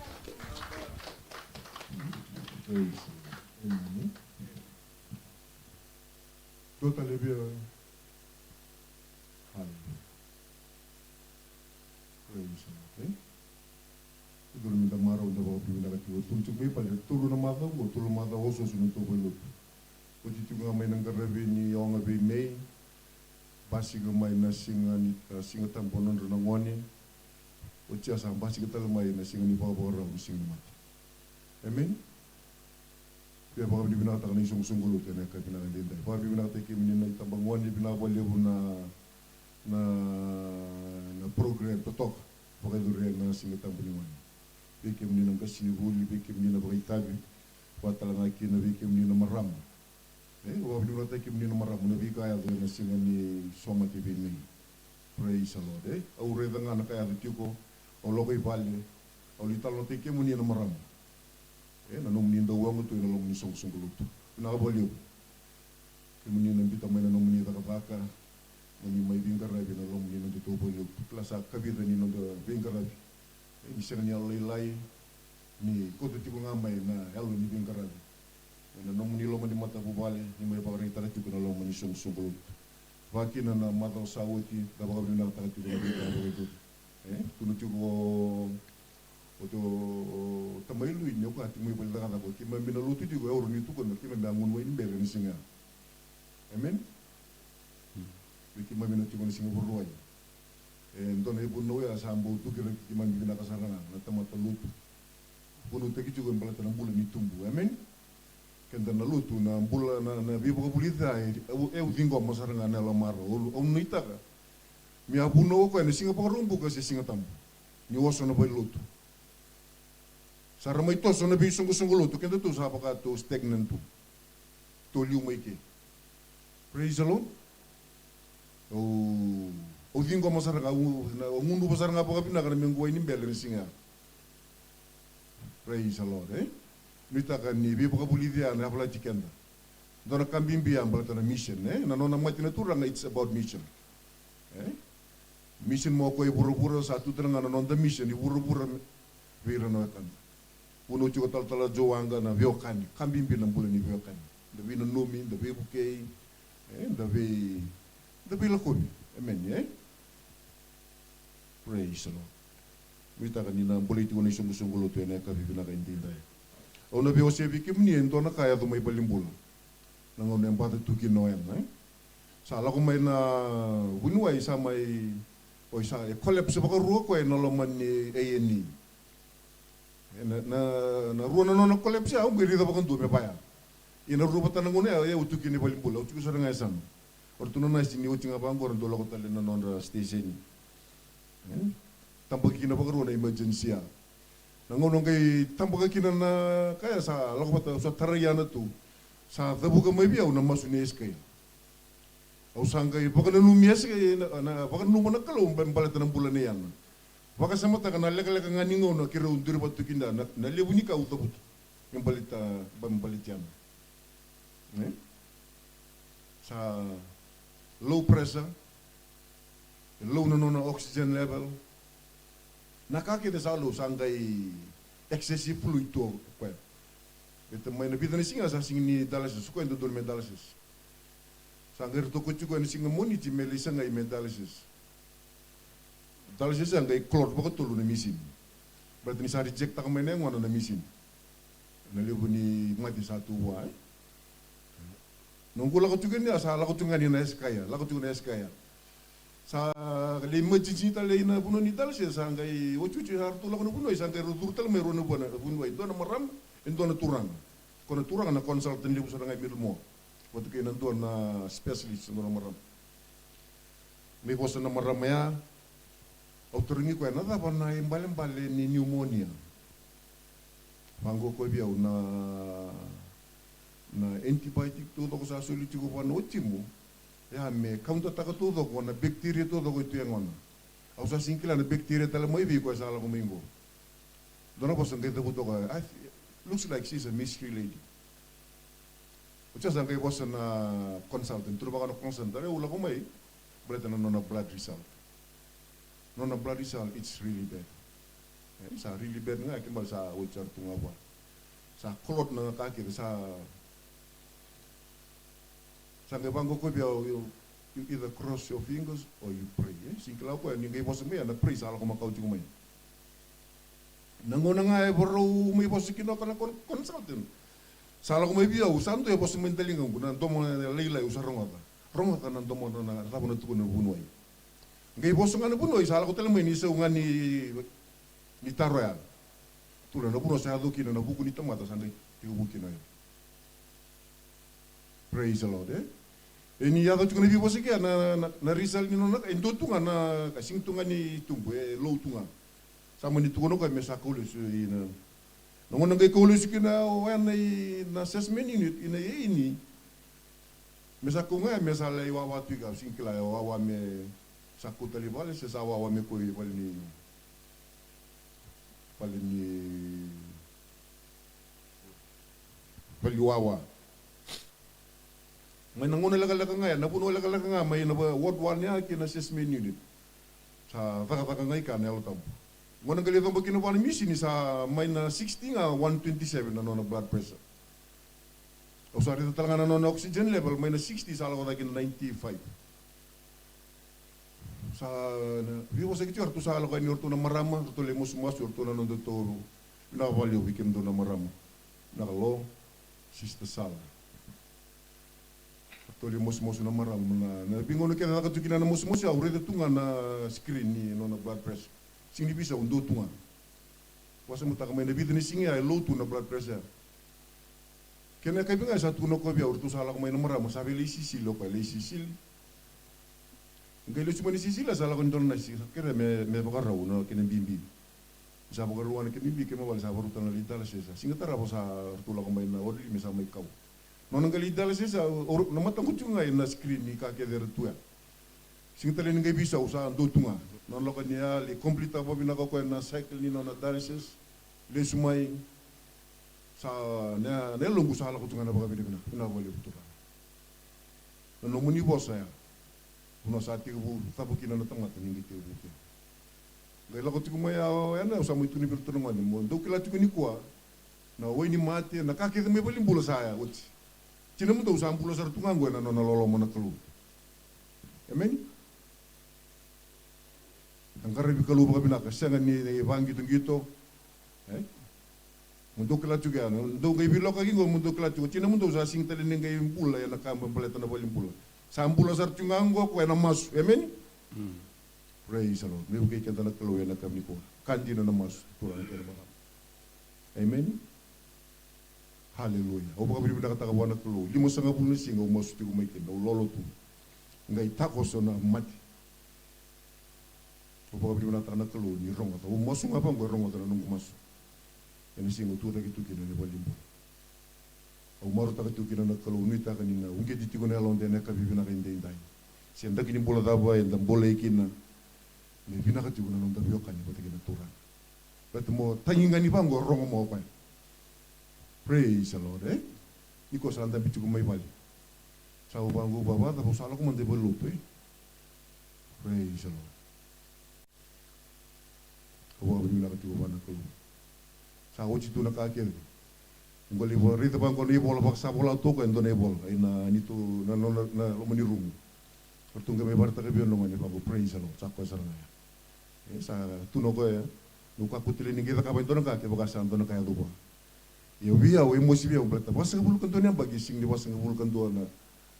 Praise. Amen. Dua tale via. Hallelujah. Praise the Lord, e? Dodonu meda marau, da vakavinavinaka tiko. Tolu tiko mai pale, tolu na macawa qo, tolu na macawa osooso ni tou vale ni lotu. Oti tiko ga mai na qaravi ni oga vei Mei, basika mai na siga ni, a, Siga Tabu, nodra na gone. Oti ya sa basika tale mai na siga ni vakavakarau ni Siga ni Mate. Amen. Via vakavinavinakataka na isoqosoqo lotu ena yakavi vinaka edaidai. Vakavinavinakataki kemuni na itabagone, vinaka vakalevu na, na, na program totoka vakayacori ena Siga Tabu ni gone. Vei kemuni na qasenivuli, vei kemuni na vakaitavi, vaka tale ga kina vei kemuni na marama. E, vakavinavinakataki kemuni na marama na veika yaco ena siga ni somate vei Mei. Praise the Lord, e. Au raica ga na ka yaco tiko, au lako i vale, au lai talanoataki kemuni na marama. E, na nomuni dau waqa tu ena loma ni soqosoqo lotu. Vinaka vakalevu. Kemuni na biuta mai na nomuni cakacaka, mo ni mai veiqaravi ena loma ni noda tou vale ni lotu. Kila sa kavica ni noda veiqaravi. E, ni sega ni yalo lailai, ni kauta tiko ga mai na yalo ni veiqaravi. Ena nomuni loma ni matavuvale, ni mai vakaraitaka tiko ena loma ni soqosoqo lotu. Vakakina na macawa sa oti, da vakavinavinakataka tiko na veika vakayacori. E, tukuna tiko o, o, o tamai Lui ni o koya tiko mai vale ni cakacaka, o keimami na lotu tiko, e oro ni tukuna, keimami a gunu wai ni bere ni siga. Amen. Vei keimami na tiko na siga Vakarauwai. E dua na ivunau ya sa bau tuki ira keimami vinaka sara ga na tamata lotu. Vunautaki tiko e baleta na bula ni tubu. Amen. Keda na lotu na bula na, na veivakavulici ya e, au, au ciqoma sara ga na yalo marau. Au, au nuitaka. Me a vunau o koya na siga Vakaraubuka se Siga Tabu. Ni oso na vale ni lotu. Sa ra mai toso na veisoqosoqo lotu, keda tu sa vaka tou stagnant tu. Tou liu mai ke. Praise the Lord. Au, au ciqoma sara ga, au, na, au gunuva sara ga vakavinaka na mequ wai ni bere ni siga. Praise the Lord, e? Nuitaka ni veivakavulici ya na yavalati keda. Dua na ka bibi ya baleta na mission, e? Na nona mate na Turaga, it's about mission. E? Mission mo koya i vuravura, sa tu tale ga na noda mission i vuravura me, vei ira na wekada. Vunau tiko talatala Joe Waqa na veiwekani, ka bibi na bula ni veiwekani. Da veinanumi, da veivukei, e, da vei, da veilakovi. Amen, e? Praise the Lord. Nuitaka ni na bolei tiko na isoqosoqo lotu ena yakavi vinaka edaidai. Au na veiwasei vei kemuni e dua na ka yaco mai valenibula. Na gauna e baca tu kina o Ena, e? Sa lako mai na vuniwai, sa mai, oi, sa, e collapse vakarua o koya ena loma ni A and E. E na, na, na rua na nona collapse ya, au qai raica vakadua me vaya. Ia na rua vata na gauna ya, e, au tu kina i valenibula, au tiko sara ga e yasana. O ratou na nasi ni oti ga vaqo, ra dau lako tale na nodra station. E? Tabaki kina vakarua na emergency ya. Na gauna qai tabaka kina na ka ya, sa lako vata, au sa tarai Yana tu. Sa cavuka mai vei au na masu ni Esekaia. Au sa qai vakananumi Esekaia, na, na, vakananuma na Kalou ba-, baleta na bula nei Yana. Vakasamataka na lekaleka ga ni gauna keirau duri vata tu kina, na, na levu ni ka au cavuta. Me baleta, ba-, me baleti Yana. E? Sa low pressure, low na nona oxygen level. Na ka kece sa low, sa qai excessive fluid tu o koya. Baleta mai na vica na siga sa sega ni dialysis, o koya e dodonu me dialysis. Sa qai ratou kauti koya ena siga Moniti me lai sagai me dialysis. Dialysis ya qai clot vakatolu na machine. Baleta ni sa reject-taka mai na yagona na machine. Na levu ni mate sa tu vua, e? Noqu lako tiko ni a sa lako tiko ga ni na Esekaia, lako tiko na Esekaia. Sa lai emergency tale i na vanua ni dialysis, sa qai otioti sa ratou lako na vuniwai, sa qai rau curu tale mai rua na vua na vuniwai, dua na marama, e dua na turaga. Ko na turaga na consultant levu sara ga i Middlemore. Vata kei na dua na specialist, dua na marama. Mai vosa na marama ya, au tarogi koya na cava na ibalebale ni pneumonia. Vaqo ko vei au na, na antibiotic taucoko sa soli tiko vua na watimu, ya me kauntataka taucoko na bacteria taucoko e tu e yagona. Au sa sega ni kila na bacteria tale mai vei koya sa lako mai qo. Dua na vosa qai cavuta o koya, "I th-, looks like she's a mystery lady." Oti ya sa qai vosa na consultant, tukuna vaka na consultant, "Au lako mai baleta na nona blood result. Nona blood result, it's really bad." E, sa really bad ga, kena ibalebale sa oti sara tu ga vua. Sa clot na ka kece, sa, sa qai vaqo ko vei au, you, you either cross your fingers or you pray. E, sega ni kila o koya ni qai vosa mai ya, na pray sa lako makawa tiko mai. Na gauna ga e varau mai vosa kina o koya na con-, consultant, sa lako mai vei au, sa dua e vosa mai daliga qu, na domo lailai au sa rogoca. Rogoca na domo na, na cava na tukuna na vuniwai. Qai vosa ga na vuniwai, sa lako tale mai ni sau ga ni, ni taro ya. Tukuna na vanua sa yaco kina na vuku ni tamata, sa qai tekivu kina ya. Praise the Lord, e? E ni yaco tiko na veivosa kea na, na, na result ni nona ka, e dua tu ga na ka, sega tu ga ni tubu, e low tu ga. Sa mani tukuna o koya me sa kau lesu i na, na gauna qai kau lesu kina o ya na i na assessment unit, i na i ni. Me sa kau ga ya me sa lai wawa tu i ka, sega ni kila e wawa me sa kau tale i vale, se sa wawa me kau i vale ni, vale ni, vale ni wawa. Mai na gauna lekaleka ga ya, na vanua lekaleka ga mai na va-, ward one ya kei na assessment unit. Sa cakacaka ga i ka na Yalo Tabu. Gauna qai lai coba kina vua na misini sa mai na sixty ga, one twenty-seven na nona blood pressure. Au sa raica tale ga na nona oxygen level, mai na sixty sa lako cake ki na ninety-five. Sa na veivosaki tiko, ratou sa lako yani o ratou na marama, ratou lai masumasu, o ratou na nodatou, vinaka vakalevu vei kemudou na marama. Vinaka lo, Sister Sala. Ratou lai masumasu na marama, na, na veigauna kece caka tu kina na masumasu, au raica tu ga na screen ni nona blood pressure. Sega ni veisau, dua tu ga. Vakasamataka mai na vica na siga ya e low tu na blood pressure. Kena yakavi ga sa tukuna o koya vei au, ratou sa lako mai na marama, sa via lai sisili o koya, lai sisili. Qai lesu mai na sisili, sa lako ni dua na nasi, sa kerea me, me vakarau na kena bibi. Sa vakarau na kena bibi, kena ibalebale sa vakarau tale na lai dialysis. Sa sega ni tarava, sa ratou lako mai na orderly me sa mai kau. Nona qai lai dialysis, sa, o, na mataqu tiko ga ena screen ni ka kece era tu ya. Sega tale ni qai veisau, sa dua tu ga. Nona lako yani ya, lai complete-taka vakavinaka o koya na cycle ni nona dialysis. Lesu mai, sa, na, na yaloqu sa lako tu ga na vakavinavinaka, vinaka vakalevu Turaga. Na nomuni vosa ya, vanua sa tekivu cava kina na tamata, ni qai tekivu kina. Qai lako tiko mai ya, ya na, au sa mai tukuna vei iratou na gone, mo dou kila tiko nikua, na wai ni mate, na ka kece mai valenibula sa ya oti. Tinamudou sa bula sara tu ga qo ena nona loloma na Kalou. Emeni. Na qaravi Kalou vakavinaka, sega ni vaqitoqito. E? Mo dou kila tiko ya, mo dou qai veilakoyaki qo, mo dou kila tiko, tinamudou sa sega tale ni qai bula ena ka baleta na valenibula. Sa bula sara tiko ga qo o koya ena masu. Emeni? Mm. Praise the Lord. Me vukei keda na Kalou ena yakavi nikua. Ka dina na masu, turaga kei na marama. Emeni? Haleluya. Au vakavinavinakataka vua na Kalou. Limasagavulu na siga au masu tiko mai kina, au lolo tu. Qai takoso na mate. Au vakavinavinakataka na Kalou ni rogoca. Au masu ga vaqo, e rogoca na noqu masu. Ena siga au tucake tu kina ena valenibula. Au marautaka tiko kina na Kalou, nuitaka ni na uqeti tiko na yaloda ena yakavi vinaka edaidai. Se draki ni bula cava eda bolei kina, me vinaka tiko na noda veiwekani vata kei na Turaga. Baleta mo tagi ga ni vaqo, rogo mai o koya. Praise the Lord, e? Ni ko sa dabe tiko mai vale. Sa u vaqo, vava, cava, au sa lako mada i valenilotu, e? Praise the Lord. Au vakavinavinaka tiko vua na Kalou. Sa oti tu na ka kece. Au qai lai raica vaqo na ivola, vaka sa vola tu o koya e dua na ivola ena neitou, na, na, na, na loma ni rumu. Ratou qai mai vakaraitaka vei au na gone vaqo, praise the Lord, sa koya sara ga ya. E sa tukuna o koya, au kakua tale ni qai cakava e dua na ka kevaka sa dua na ka e yaco vua. Ia vei au, e mosi vei au baleta vasagavulu ka dua na yabaki, e sega ni vasagavulu ka dua na,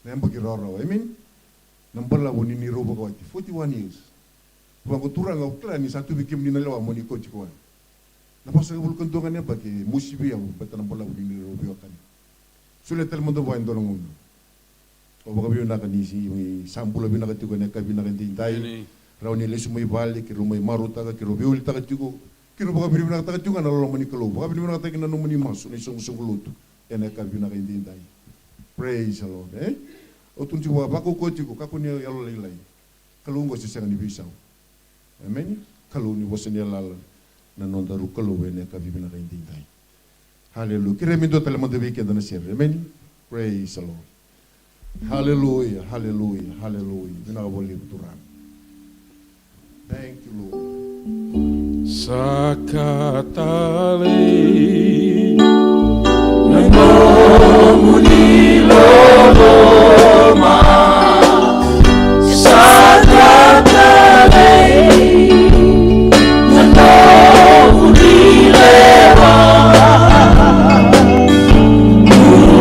Na yabaki rawarawa, amen. Na balavu ni neirau vakawati, forty-one years. Vaqo, Turaga, au kila ni sa tu vei kemuni na lewa mo ni kauti koya. Na vasagavulu ka dua ga na yabaki e mosi vei au baleta na balavu ni neirau veiwekani. Solia tale mada vua e dua na gauna. Au vakavinavinaka ni sa bula vinaka tiko ena yakavi vinaka edaidai. Amen. Rawa ni lesu mai vale, keirau mai marautaka, keirau veiwalitaka tiko, keirau vakavinavinakataka tiko ga na loloma ni Kalou. Vakavinavinakataki na nomuni masu na isoqosoqo lotu ena yakavi vinaka edaidai. Praise the Lord, e? Au tukuna tiko vaka, vakaukauwa tiko, kakua ni yalolailai. Kalou oqo se sega ni veisau. Emeni. Kalou ni vosa ni yalayala, na nodaru Kalou ena yakavi vinaka edaidai. Hallelujah. Kerea me dua tale mada vei keda na sere. Emeni. Praise the Lord. Hallelujah, hallelujah, hallelujah. Vinaka vakalevu Turaga. Thank you, Lord. Saka talei na nomuni loloma. Saka talei na nomuni lewa.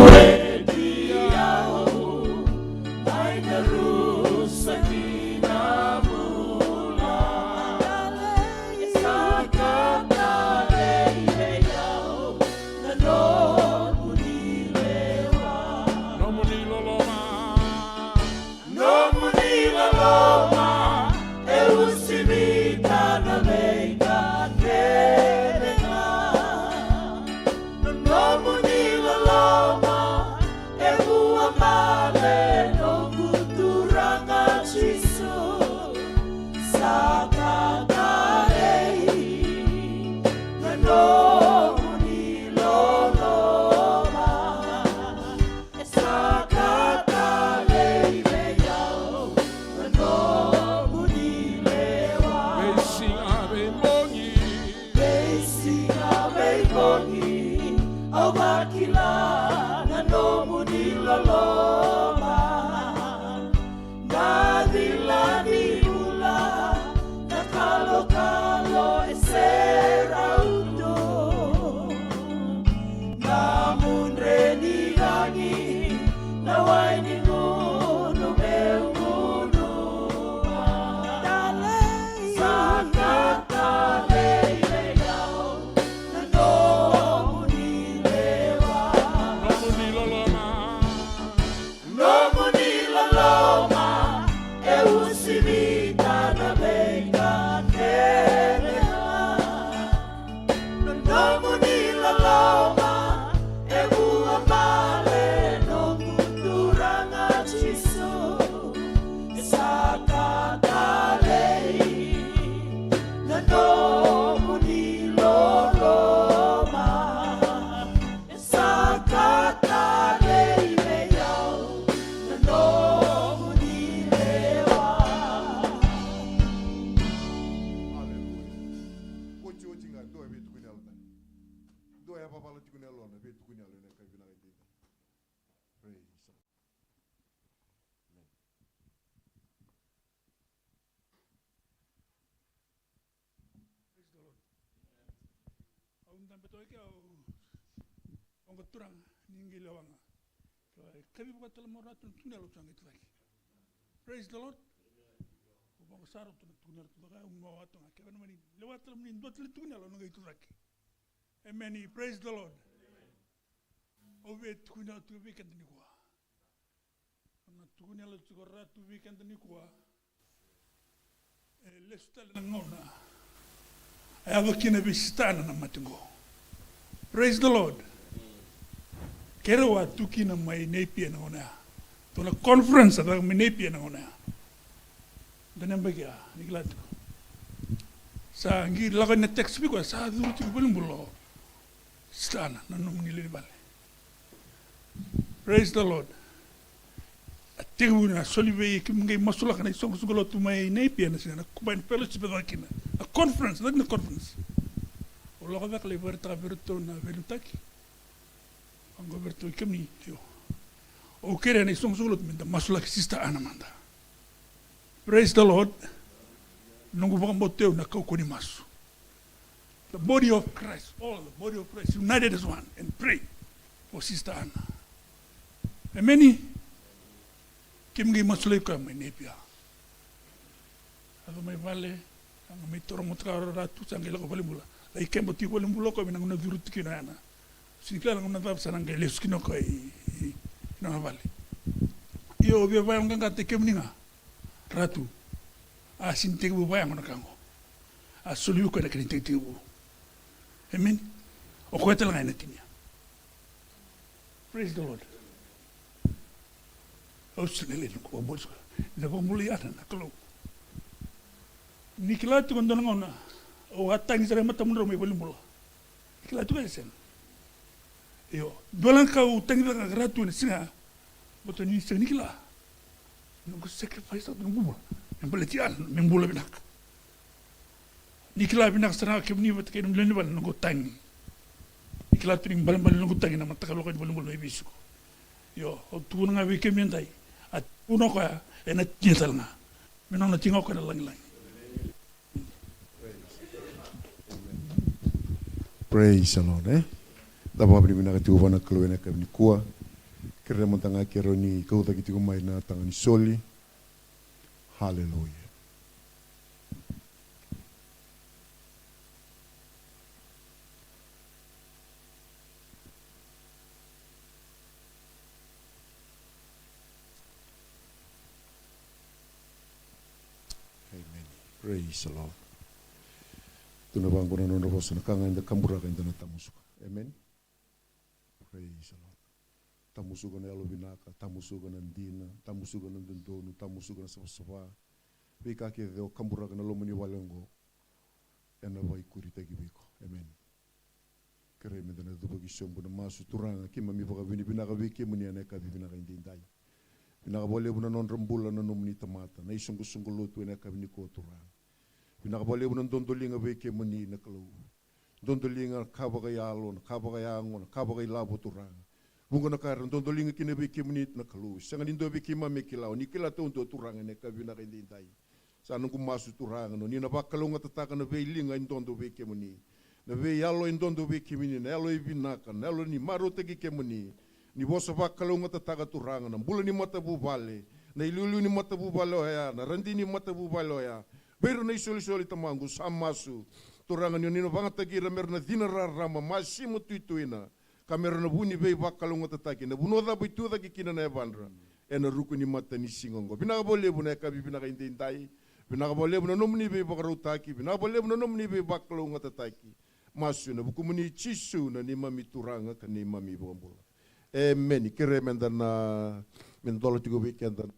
Muedia au mai na rusa ki na bula. Saka talei vei au na nomuni lewa. Nomuni loloma. Nomuni loloma e uasivi tale na veika kece ga. Na nomuni loloma e vua bale noqu Turaga Jisu. Saka talei na nomuni loloma. Saka talei vei au na nomuni lewa. Veisiga veibogi. Veisiga veibogi au vakila na nomuni loloma. Na cila ni bula, na kalokalo e serau tu. Na mudre ni lagi, na wai ni gunu meu gunu. Talei. Saka talei vei au na nomuni lewa. Nomuni loloma. Nomuni loloma e uasivi tale na veika kece ga. Na nomuni loloma e vua bale noqu Turaga Jisu. Saka talei na nomuni loloma. Saka talei vei au na nomuni lewa. Aleluya. Otioti ga, dua e veitukuni yalo tale. Dua e vavala tiko na yalona, veitukuni yalo ena yakavi vinaka edaidai. Praise the Lord. Amen. Praise the Lord. Au dabe toka ke au. Oqo Turaga, ni qai lewa ga. Ke kaci vakatale mai o ratou na tukuni yalo, au sa qai tucake. Praise the Lord. Au vaqo sara tu na tukuni yalo tu cake, au na wawa tu ga. Kevaka mani lewa tale mani dua tale tukuni yalo, au na qai tucake. Emeni. Praise the Lord. Au via tukuni yalo tu vei keda nikua. Na tukuni yalo tiko ratou vei keda nikua. E lesu tale na gauna a yaco kina vei Sista Ana na mate qo. Praise the Lord. Keirau a tu kina mai Napier na gauna ya. Tu na conference a caka mai Napier na gauna ya. Dua na yabaki ya, ni kila tiko. Sa qai lako na text vei koya, sa curu tiko valenibula o Sista Ana, na nomuni lewe ni vale. Praise the Lord. A tekivu na soli vei kemuni qai masulaka na isoqosoqo lotu mai Napier na siga na combined fellowship e caka kina. A conference, caka na conference. Au lako cake lai vakaraitaka vei iratou na veiliutaki. Vaqo vei iratou, kemuni, io. Au kerea na isoqosoqo lotu meda masulaki Sista Ana mada. Praise the Lord. Noqu vakabauta au na kaukauwa ni masu. The body of Christ, all the body of Christ united as one and pray for Sister Ana. Emeni. Keimami qai masulaki koya mai Napier. A yaco mai vale, a qai mai taura motoka o Ratu, sa qai lako valenibula. Lai keba tu i valenibula o koya me na gauna curu tu kina o Yana. Sega ni kila na gauna cava sa na qai lesu kina o koya i, i, i nona vale. Io, via vayaqaqataki kemuni ga. Ratu, a sega ni tekivu vakayago na ka qo. A soli vei koya na kena itekitekivu. Amen. O koya tale ga ena tinia. Praise the Lord. Au sa lele noqu vakabula tiko. Na vakabula i Yana na Kalou. Ni kila tiko e dua na gauna au a tagi sara e matamudrau mai valenibula. Ni kila tiko e sega. Io, dua na ka au tagi caka ga Ratu ena siga. Baleta ni sega ni kila. Noqu sacrifice, noqu bula. Me baleti Yana, me bula vinaka. Ni kila vinaka sara ga kemuni vata kei na lewe ni vale na noqu tagi. Ni kila tu ni balebale na noqu tagi na mataka loka ni valenibula mai Viti. Io, au tukuna ga vei kemuni edai. A tukuna o koya, ena tinia tale ga. Me nona tiko ga o koya na lagilagi. Praise the Lord, e? Da vakavinavinaka tiko vua na Kalou ena yakavi nikua. Kerea mada ga keirau ni kaucaki tiko mai na taga ni soli. Hallelujah. Amen. Praise the Lord. Tukuna vaqo na nodra vosa, na ka ga eda kaburaka eda na tamusuka. Amen. Praise the Lord. Tamusuka na yalovinaka, tamusuka na dina, tamusuka na dodonu, tamusuka na savasava. Veika kece o kaburaka na loma ni vale oqo, ena vakaikuritaki vei iko. Amen. Kerei meda na cuva ki sobu na masu. Turaga, keimami vakavinavinaka vei kemuni ena yakavi vinaka edaidai. Vinaka vakalevu na nodra bula na nomuni tamata, na isoqosoqo lotu ena yakavi nikua, Turaga. Vinaka vakalevu na dodoliga vei kemuni na Kalou. Dodoliga na ka vakayalo, na ka vakayago, na ka vakailavo, Turaga. Vuqa na ka era dodoliga kina vei kemuni na Kalou. Sega ni dua vei keimami e kila, o ni kila taudua, Turaga, ena yakavi vinaka edaidai. Sa noqu masu, Turaga, ni na vakalougatataka na veiliga e dodo vei kemuni, na veiyalo e dodo vei kemuni, na yalo e vinaka, na yalo ni marautaki kemuni. Ni vosa vakalougatataka, Turaga, na bula ni matavuvale, na iliuliu ni matavuvale oya, na radini ni matavuvale oya. Vei ira na isolisoli, Tamaqu, sa masu, Turaga, ni o ni na vakayagataki ira me ra na cina rarama, masima, tuituina, ka me ra na vu ni veivakalougatataki ena vanua cava e tu cake kina na yavadra ena ruku ni matanisiga oqo. Vinaka vakalevu na yakavi vinaka edaidai. Vinaka vakalevu na nomuni veivakarautaki. Vinaka vakalevu na nomuni veivakalougatataki. Masu ena vukumuni Jisu, na neimami Turaga ka neimami iVakabula. Emeni. Kerei meda na, me dola tiko vei keda.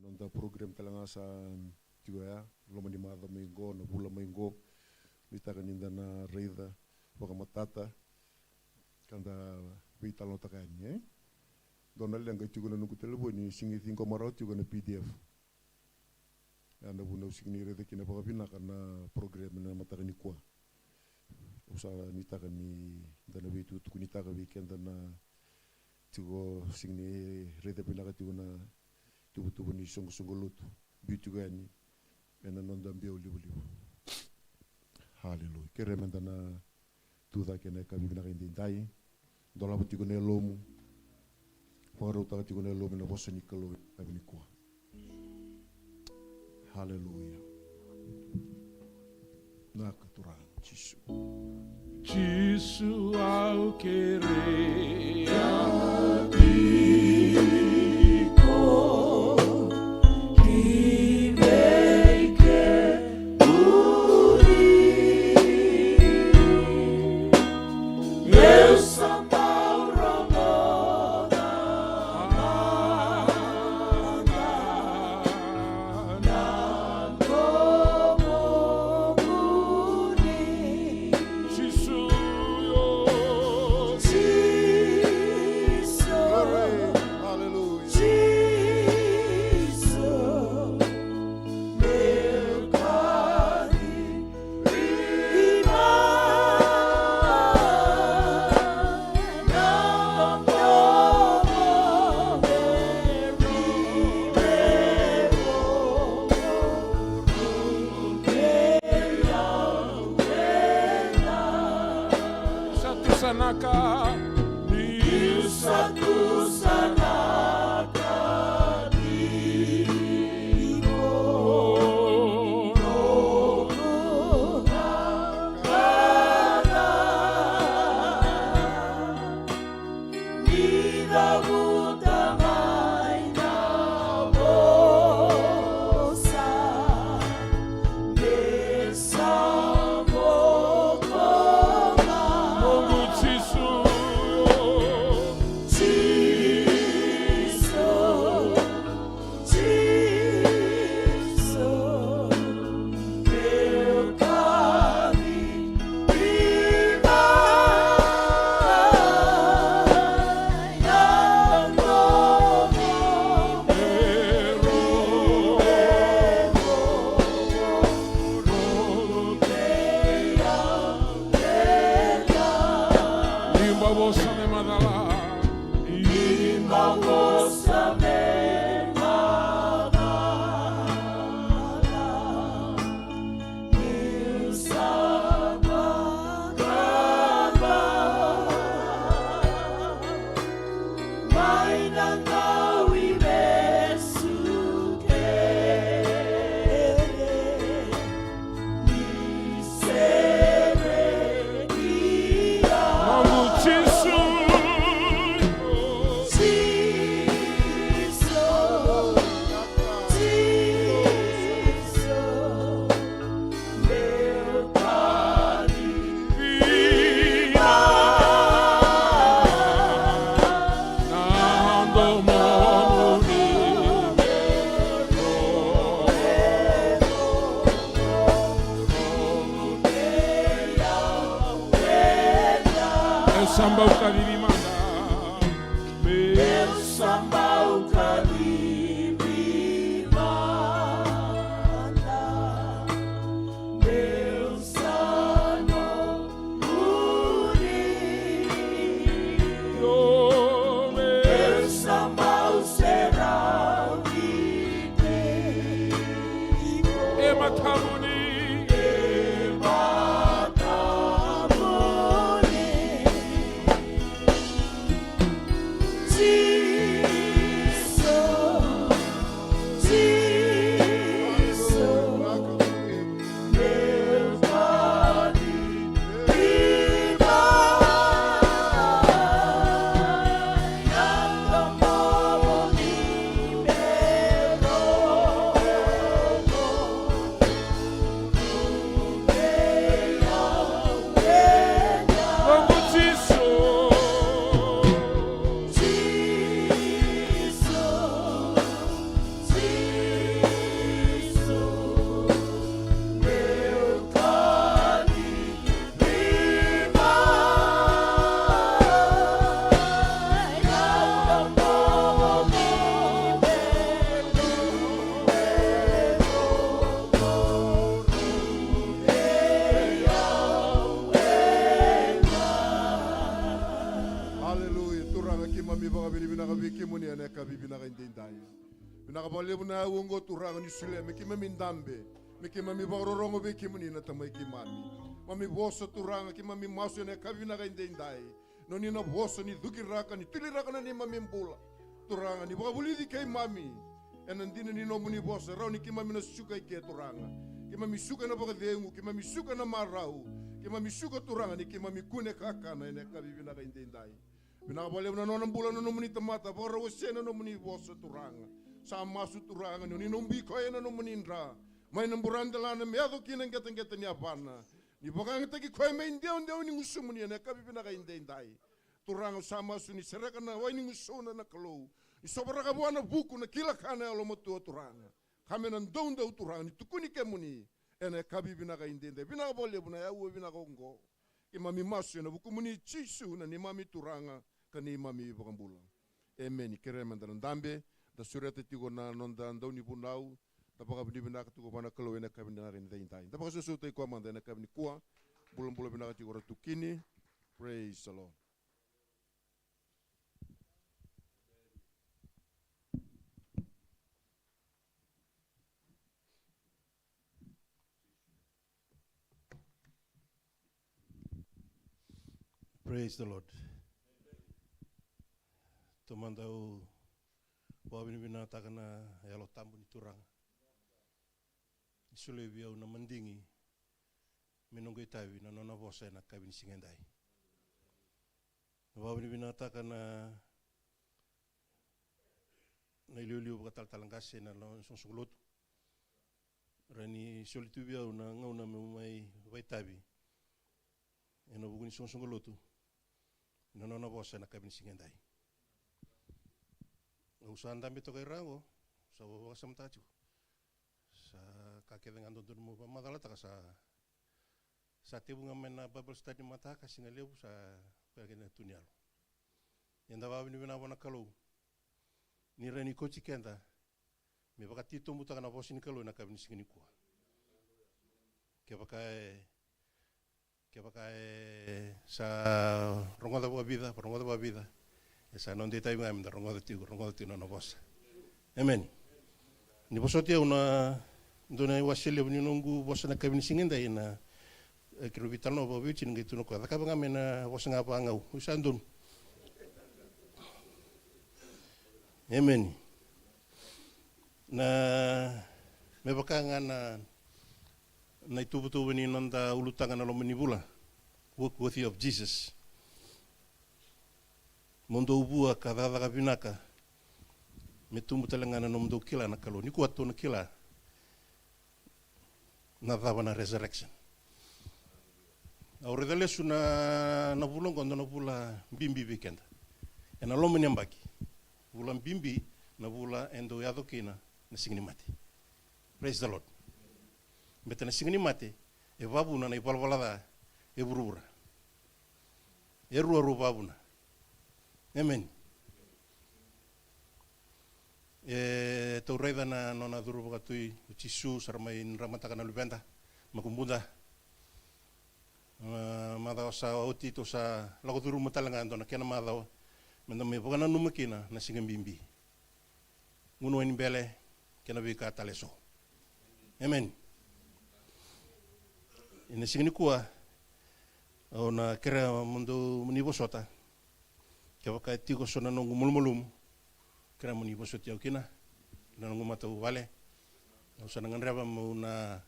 Na noda program tale ga sa tiko ya, loma ni macawa mai qo, na vula mai qo. Nuitaka ni da na raica vakamatata ka da veitalanoataka yani, e? dua na leqa tiko na noqu talevoni, sega ni ciqoma rawa tiko na P D F. Ia na vuna au sega ni raica kina vakavinaka na program ena mataka nikua. Au sa nuitaka ni da na veitukutukunitaka vei keda na tiko sega ni raica vinaka tiko na tuvatuva ni soqosoqo lotu. Biu tiko yani ena noda biau livaliva. Haleluya. Kerea meda na tu cake ena yakavi vinaka edaidai. Dolava tiko na yalomu. Vakarautaka tiko na yalomu ena vosa ni Kalou ena yakavi nikua. Haleluya. Vinaka Turaga Jisu. Jisu, au kerea tiko ki vei kemuni. Meu sa bau rogoca mada na domo vuni. Jisu, io. Jisu. Glory. Hallelujah. Jisu. Meu kani Sa tusanaka, ni sa tusanaka tiko noqu na kaca. Ni cavuta mai na vosa, me sa bokoca. Noqu Jisu, Jisu. Jisu, meu kani. Ni bau vosa me macala. Ni bau vosa me macala. Niu sa vakaraba mai na dauvesu kece. Ni sereki au. Noqu Jisu. Jisu. Jisu. Meu kani. Ima. Na domoni. E sa bau kacivi mada. Me sa bau kacivi mada. Me sa nomuni. Me sa bau serau tiko. E matamuni. E matamuni. Jisu, Jisu, meu kani. Vinaka edaidai. Vinaka vakalevu na yau oqo Turaga ni solia me keimami dabe, me keimami vakarorogo vei kemuni na Tamai keimami. Mami vosa Turaga, keimami masu ena yakavi vinaka edaidai. Noni na vosa ni cukiraka, ni tuliraka na neimami bula. Turaga, ni vakavulici keimami ena dina ni nomuni vosa, rawa ni keimami na suka i ke Turaga. Keimami suka ena vakacegu, keimami suka ena marau, keimami suka Turaga ni keimami kune kakana ena yakavi vinaka edaidai. Vinaka vakalevu na nona bula na nomuni tamata, vakarau wasea na nomuni vosa Turaga. Sa masu Turaga ni oni na ubi koya ena nomuni dra mai na buradelana me yaco kina qeteqete ni yavana. Ni vakayagataki koya me idewadewa ni gusumuni ena yakavi vinaka edaidai. Turaga, au sa masu ni sereka na wai ni gusuna na Kalou, ni sovaraka vua na vuku na kila ka na yalomatua Turaga. Ka me na doudou Turaga ni tukuni kemuni ena yakavi vinaka edaidai. Vinaka vakalevu na yau vinaka oqo. Keimami masu ena vukumuni Jisu na neimami Turaga ka neimami Vakabula. Emeni. Kerea meda na dabe, da sureta tiko na noda daunivunau, da vakavinavinaka tiko vua na Kalou ena yakavi vinaka edaidai. Da vakasausautaki koya mada ena yakavi nikua. Bulabula vinaka tiko Ratukini. Praise the Lord. Praise the Lord. Taumada au vakavinavinakataka na Yalo Tabu ni Turaga ni solia vei au na madigi me noqu itavi na nona vosa ena yakavi ni siga edai. Na vakavinavinakataka na, na iliuliu vakatalatala qase na lo-, soqosoqo lotu. Ra ni soli tu vei au na gauna meu mai vakaitavi ena vuku ni soqosoqo lotu, na nona vosa ena yakavi ni siga edai. Au sa dabe toka i ra oqo, sa vakasamataka tiko. Sa ka kece ga dodonu meu vakamacalataka sa, sa tevu ga mai na Bible study mataka, siga levu sa koya kece na tu ni yalo. Ia da vakavinavinaka vua na Kalou ni rawa ni kauti keda me vakatitobutaka na vosa ni Kalou ena yakavi ni siga nikua. Kevaka e, kevaka e sa rogoca vakavica, rogoca vakavica, e sa noda itavi ga meda rogoca tiko, rogoca tiko na nona vosa. Emeni. Ni vosoti au na dua na iwase levu ni noqu vosa na yakavi ni siga edai na, e, keirau veitalanoa vakaveiwatini qai tukuna o koya, cakava ga mai na vosa ga vakagau. Oi, sa donu. Emeni. Na, me vaka ga na, na ituvatuva ni noda ulutaga na loma ni vula, Work Worthy of Jesus. Mo dou vua ka cakacaka vinaka, me tubu tale ga na nomudou kila na Kalou. Nikua tou na kila na cava na resurrection. Au raica lesu na, na vula oqo, dua na vula bibi vei keda ena loma ni yabaki. Vula bibi na vula e dau yaco kina na Siga ni Mate. Praise the Lord. Beta na Siga ni Mate e vavuna na ivalavala ca e vuravura. E ruarua vavuna. Emeni. E, tou raica na nona curu vakatui o Jisu, sa ra mai dramataka na luveda, makubuda. A, macawa sa oti tou sa lako curuma tale ga e dua na kena macawa meda mai vakananuma kina na siga bibi. Gunu wainibele kei na veika tale eso. Emeni. Ena siga nikua, au na kerea mo dou ni vosota. Kevaka e tiko so na noqu malumalumu, kerea mo ni vosoti au kina, na noqu matavuvale. Au sa na gadreva meu na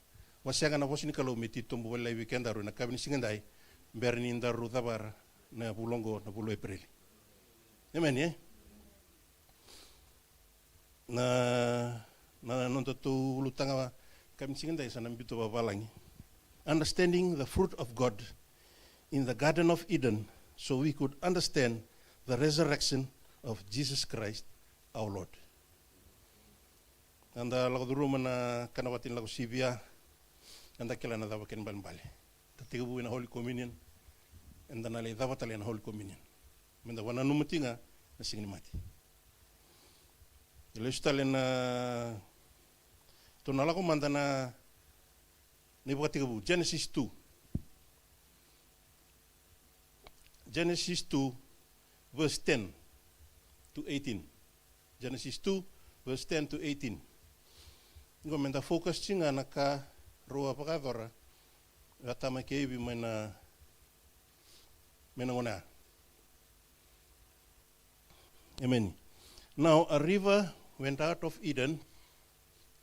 wasea ga na vosa ni Kalou me titobu vakalailai vei kedaru ena yakavi ni siga edai, bera ni daru cavara na vula oqo, na vula o Epereli. Emeni, e? Na, na nodatou ulutaga yakavi ni siga edai sa na biuta vakavalagi. Understanding the fruit of God in the Garden of Eden, so we could understand the resurrection of Jesus Christ our Lord. Eda lako curuma na kanavata ni Lako Sivia, eda kila na cava kena ibalebale. Da tekivu ena Holy Communion, eda na lai cava tale ena Holy Communion. Meda vakananuma tiko ga na Siga ni Mate. E lesu tale na, tou na lako mada na, na iVakatekivu, Genesis two. Genesis two, verse ten to eighteen. Genesis two, verse ten to eighteen. Qo meda focus tiko ga na ka rau a vakayacora o Atama kei Ivi mai na, mai na gauna ya. Amen. Now a river went out of Eden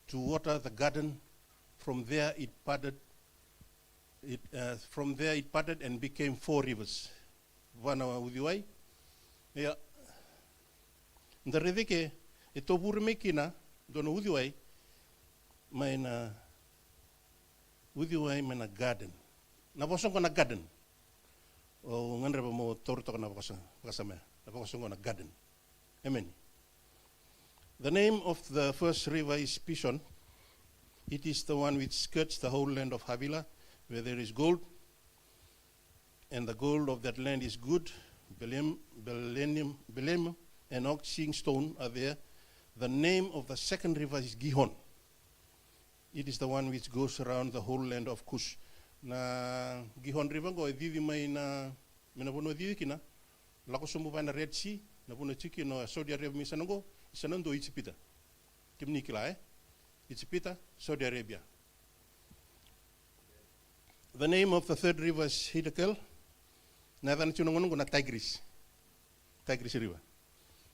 to water the garden. From there it parted, it, uh, from there it parted and became four rivers. Va na uciwai. Ia, da raica ke e tovure mai kina dua na uciwai mai na, uciwai mai na garden. Na vosa qo na garden. O gadreva mo taura toka na vakasa-, vakasama ya. Na vosa qo na garden. Amen. The name of the first river is Pishon. It is the one which skirts the whole land of Havilah, where there is gold, and the gold of that land is good. Belem, belenium, belem, and onyx stone are there. The name of the second river is Gihon. It is the one which goes around the whole land of Cush. Na Gihon River qo e cici mai na, mai na vanua e cici kina, lako sobu vua na Red Sea, na vanua e tiko kina o Saudi Arabia, mai sana qo, i sana dua o Ijipita. Kemuni kila, e? Ijipita, Saudi Arabia. The name of the third river is Hiddekel. Na yacana tiko na gauna qo na Tigris. Tigris River.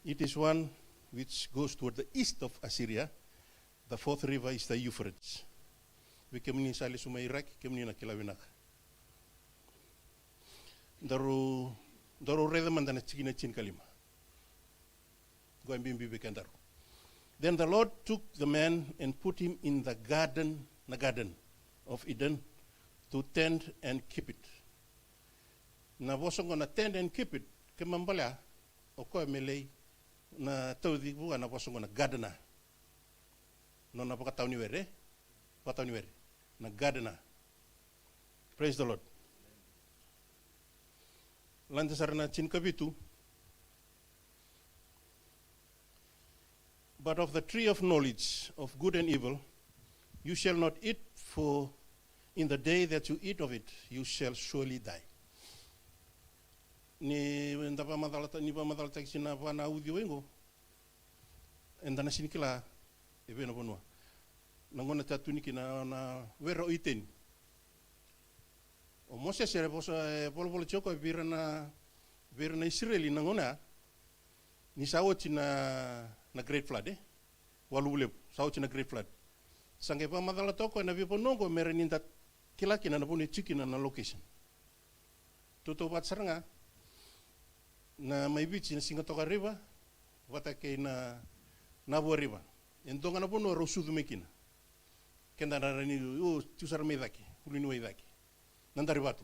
It is one which goes toward the east of Assyria. The fourth river is the Euphrates. Vei kemuni sa lesu mai Iraki, kemuni na kila vinaka. Daru, daru raica mada na tikina tinikalima. Qo e bibi vei kedaru. Then the Lord took the man and put him in the garden, na garden of Eden, to tend and keep it. Na vosa qo na tend and keep it, kena ibalebale, o koya me lai na tauci vua na vosa qo na gardener. Nona vakatawa ni were, vakatawa ni were. Na gardener. Praise the Lord. Lade sara na tinikavitu. But of the tree of knowledge of good and evil, you shall not eat, for in the day that you eat of it, you shall surely die. Ni da vakamacalataki, ni vakamacalataki sina va na uciwai qo, eda na sini kila e vei na vanua. Na gauna e tatuni kina na were o Iteni. O Mosese e vosa, e volavola tiko o koya vei ira na, vei ira na Isireli na gauna ya, ni sa oti na, na Great Flood, e? Waluvu levu, sa oti na Great Flood. Sa qai vakamacala toka o koya na veivanua oqo me rawa ni da kila kina na vanua e tiko kina na location. Tautauvata sara ga na mai Viti na Sigatoka River vata kei na Navua River. E dua ga na vanua rau sucu mai kina. Keda na rawa ni, o, tu sara mai cake, uluniwai cake. Nadarivatu.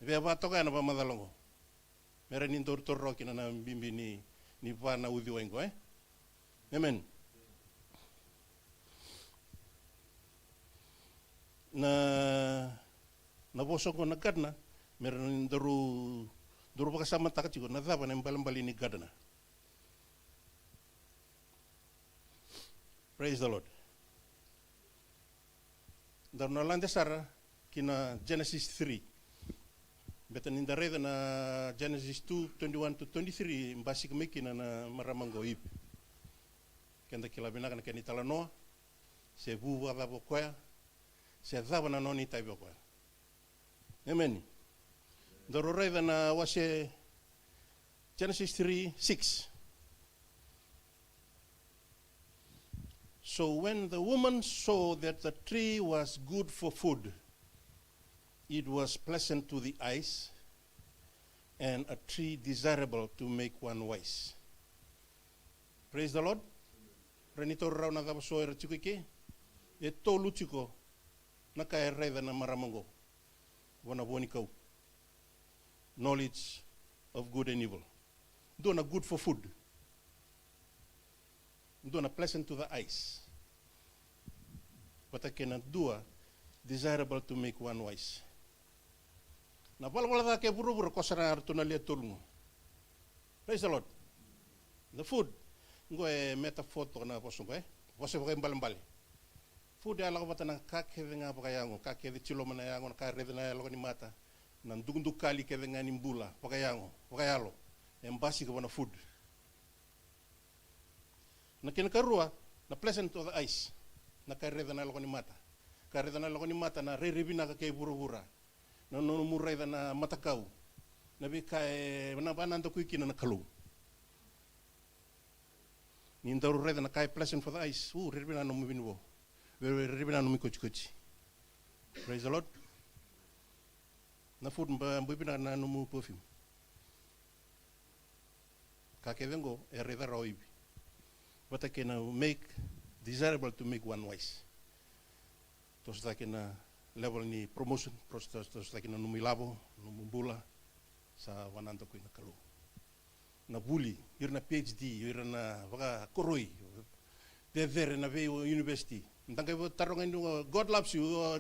E via va toka ya na vakamacala oqo. Me rawa ni daru taura rawa kina na bibi ni, ni va na uciwai qo, e? Amen. Na, na vosa oqo na gardener, me rawa ni daru, daru vakasamataka tiko na cava na ibalebale ni gardener. Praise the Lord. Daru na lade sara ki na Genesis three. Baleta ni da raica na Genesis two, twenty-one to twenty-three, basika mai kina na marama qo o Ivi. Keda kila vinaka na kena italanoa, se vu vakacava o koya, se cava na nona itavi o koya. Amen. Daru raica na wase Genesis three six. So when the woman saw that the tree was good for food, it was pleasant to the eyes, and a tree desirable to make one wise. Praise the Lord. Rawa ni taura rawa na cava so era tiko i ke. E tolu tiko na ka e raica na marama oqo vua na vuanikau. Knowledge of good and evil. Dua na good for food. Dua na pleasant to the eyes. Vata kei na dua desirable to make one wise. Na valavala ca kei vuravura, ko sara ga ratou na lewe tolu qo. Praise the Lord. The food. Qo e metaphor toka na vosa qo, e? Vosa vakaibalebale. Food e lako vata na ka kece ga vakayago, ka kece tiloma na yago, na ka raica na yaloka ni mata, na dukadukali kece ga ni bula, vakayago, vakayalo. E basika vua na food. Na kena karua, na pleasant of the eyes. Na ka e raica na yaloka ni mata. Ka raica na yaloka ni mata na rairai vinaka kei vuravura. Na nomu raica na matakau. Na veika e na vanadakui kina na Kalou. Ni daru raica na ka e pleasant for the eyes. U, rairai vinaka nomu vinivo. Rairai vinaka nomu ikotikoti. Praise the Lord. Na food ba bui vinaka na nomu perfume. Ka kece oqo e raica rawa o Ivi. Vata kei na make, desirable to make one wise. Toso cake na level ni promotion, pros- toso toso cake na nomu ilavo, nomu bula, sa vanadakui na Kalou. Na vuli, ira na P H D, ira na vakakoroi, cecere na vei university. Da qai taroga ni, "God loves you," o,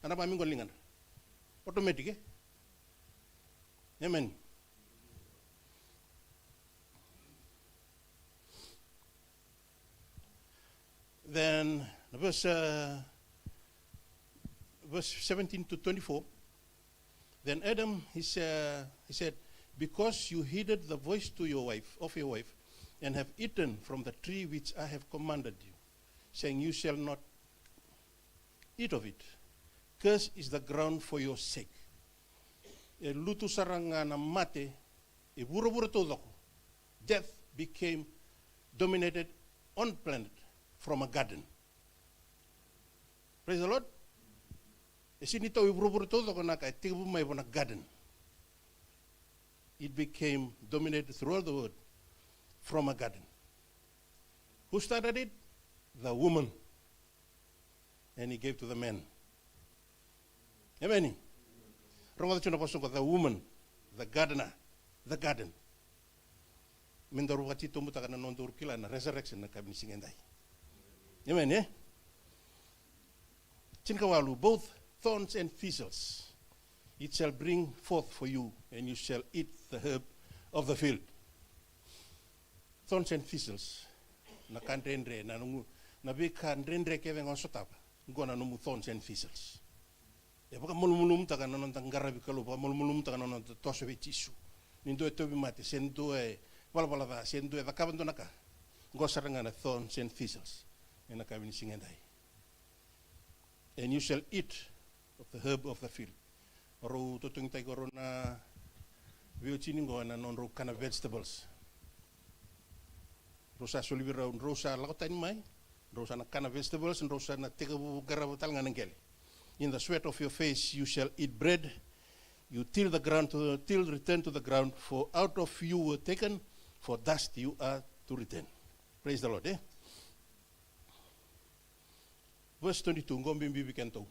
ana vamigol ligadra. Automatic, e? Amen. Then verse, uh, verse seventeen to twenty-four. Then Adam, he, sa- he said, "Because you heeded the voice to your wife, of your wife, and have eaten from the tree which I have commanded you, saying, 'You shall not eat of it. Cursed is the ground for your sake.'" E lutu sara ga na mate e vuravura taucoko. Death became dominated on planet from a garden. Praise the Lord. E sega ni tau e vuravura taucoko na ka e tekivu mai vua na garden. It became dominated throughout the world from a garden. Who started it? The woman. And he gave to the man. Amen. Rogoca tiko na vosa oqo, the woman, the gardener, the garden. Me daru vakatitobutaka na nodaru kila na resurrection na yakavi ni siga edai. Amen, e? Tinikawalu, both thorns and thistles it shall bring forth for you, and you shall eat the herb of the field. Thorns and thistles. Na ka dredre, na nomu, na veika dredre kece ga o sotava. Qo na nomu thorns and thistles. E vakamalumalumutaka na noda qaravi Kalou, vakamalumalumutaka na noda toso vei Jisu. Ni dua e tauvimate, se dua e valavala ca, se dua e cakava dua na ka. Qo sara ga na thorns and thistles. Ena yakavi ni siga edai. And you shall eat of the herb of the field. Rau totogitaki ko rau na veiwatini qo ena nodrau kana vegetables. Rau sa soli vei rau, drau sa lako tani mai, drau sa na kana vegetables, drau sa na tekivu qarava tale ga na qele. In the sweat of your face you shall eat bread, you till the ground to, till return to the ground, for out of you were taken, for dust you are to return. Praise the Lord, e? Verse twenty-two, qo bibi vei kedatou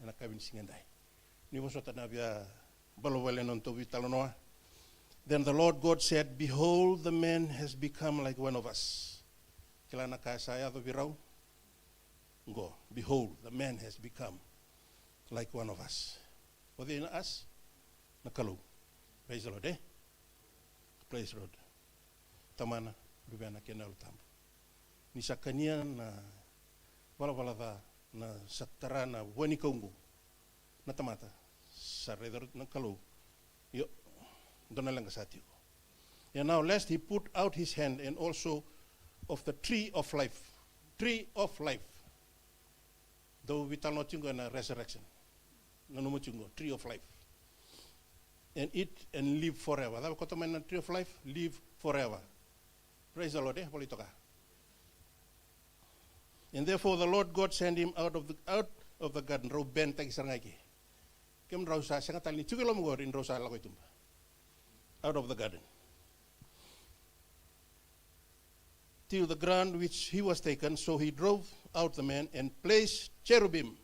ena yakavi ni siga edai. Ni vosota na via balobale na nodatou veitalanoa. Then the Lord God said, "Behold, the man has become like one of us." Kila na ka sa yaco vei rau? Qo, "Behold, the man has become like one of us." O cei na us? Na Kalou. Praise the Lord, e? Praise the Lord. Tamana, Luvena kei na Yalo Tabu. Ni sa kania na valavala ca na sa tara na vua ni kau qo na tamata, sa raica na Kalou. Io, dua na leqa sa tiko. And now lest he put out his hand and also of the tree of life. Tree of life. Dau veitalanoa tiko ena resurrection. Nanuma tiko, tree of life. And eat and live forever. Cava koto mai na tree of life? Live forever. Praise the Lord, e? Volai toka. And therefore the Lord God sent him out of the, out of the garden. Rau ban taki sara ga i ke. Kemudrau sa sega tale ni tiko i loma qori, drau sa lako i tuba. Out of the garden. Till the ground which he was taken, so he drove out the man and placed cherubim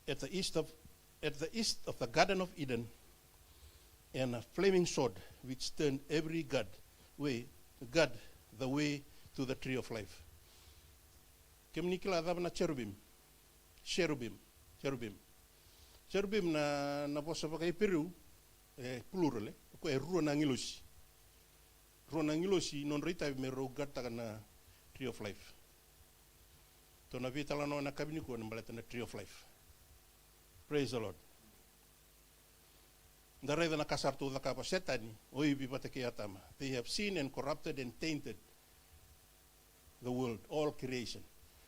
at the east of, at the east of the Garden of Eden, and a flaming sword which turned every guard way, guard the way to the tree of life. Kemuni kila cava na cherubim? Cherubim, cherubim. Cherubim na, na vosa vakaIperiu, e plural, e, o koya e rua na agilosi. Rua na agilosi nodra itavi me rau guardtaka na tree of life. Tou na veitalanoa na yakavi nikua na baleta na tree of life. Praise the Lord. Da raica na ka sa ratou cakava o Setani, o Ivi vata kei Atama. They have sinned and corrupted and tainted the world, all creation.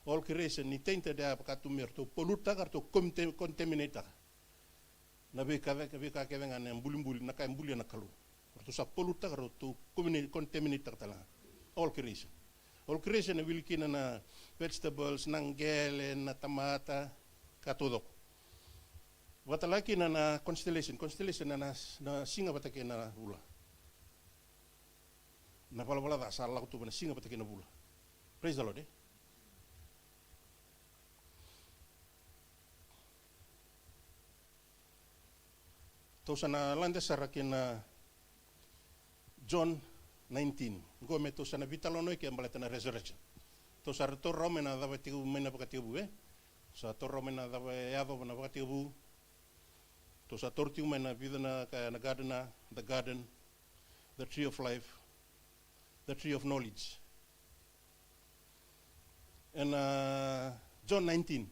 All creation ni tainted, ya vaka tu me ratou pollute-taka, ratou contam-, contaminate-taka. Na veika, veika kece ga na bulibuli, na ka e bulia na Kalou. Ratou sa pollute-taka, ratou contaminate-taka tale ga. All creation. All creation e wili kina na vegetables, na qele, na tamata, ka taucoko. Vata la kina na constellation, constellation na, na, na siga vata kei na vula. Na valavala ca sa lako tu va na siga vata kei na vula. Praise the Lord, e? Tou sa na lade sara ki na John nineteen. Qo me tou sa na veitalanoa kina baleta na resurrection. Tou sa taura mai na cava e tekivu mai na vakatekivu, e? Sa taura mai na cava e yacova na vakatekivu. Tou sa taura tiko mai na vica na ka, na garden, a, the garden, the tree of life, the tree of knowledge. And, uh, John nineteen,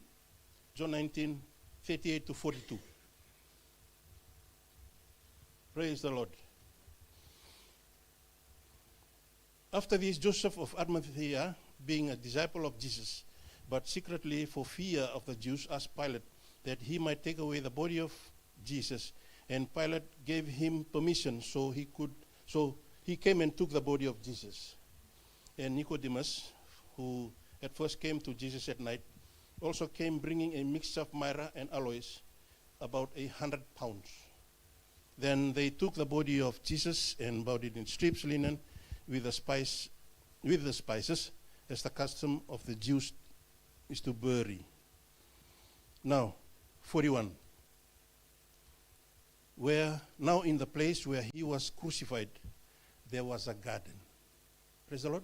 John nineteen, thirty-eight to forty-two. Praise the Lord. After this, Joseph of Arimathea, being a disciple of Jesus, but secretly for fear of the Jews, asked Pilate that he might take away the body of Jesus, and Pilate gave him permission, so he could, so he came and took the body of Jesus. And Nicodemus, who at first came to Jesus at night, also came bringing a mixture of myrrh and aloes, about a hundred pounds. Then they took the body of Jesus and buried it in strips linen with the spice, with the spices, as the custom of the Jews is to bury. Now, forty-one. Where, now in the place where he was crucified, there was a garden. Praise the Lord.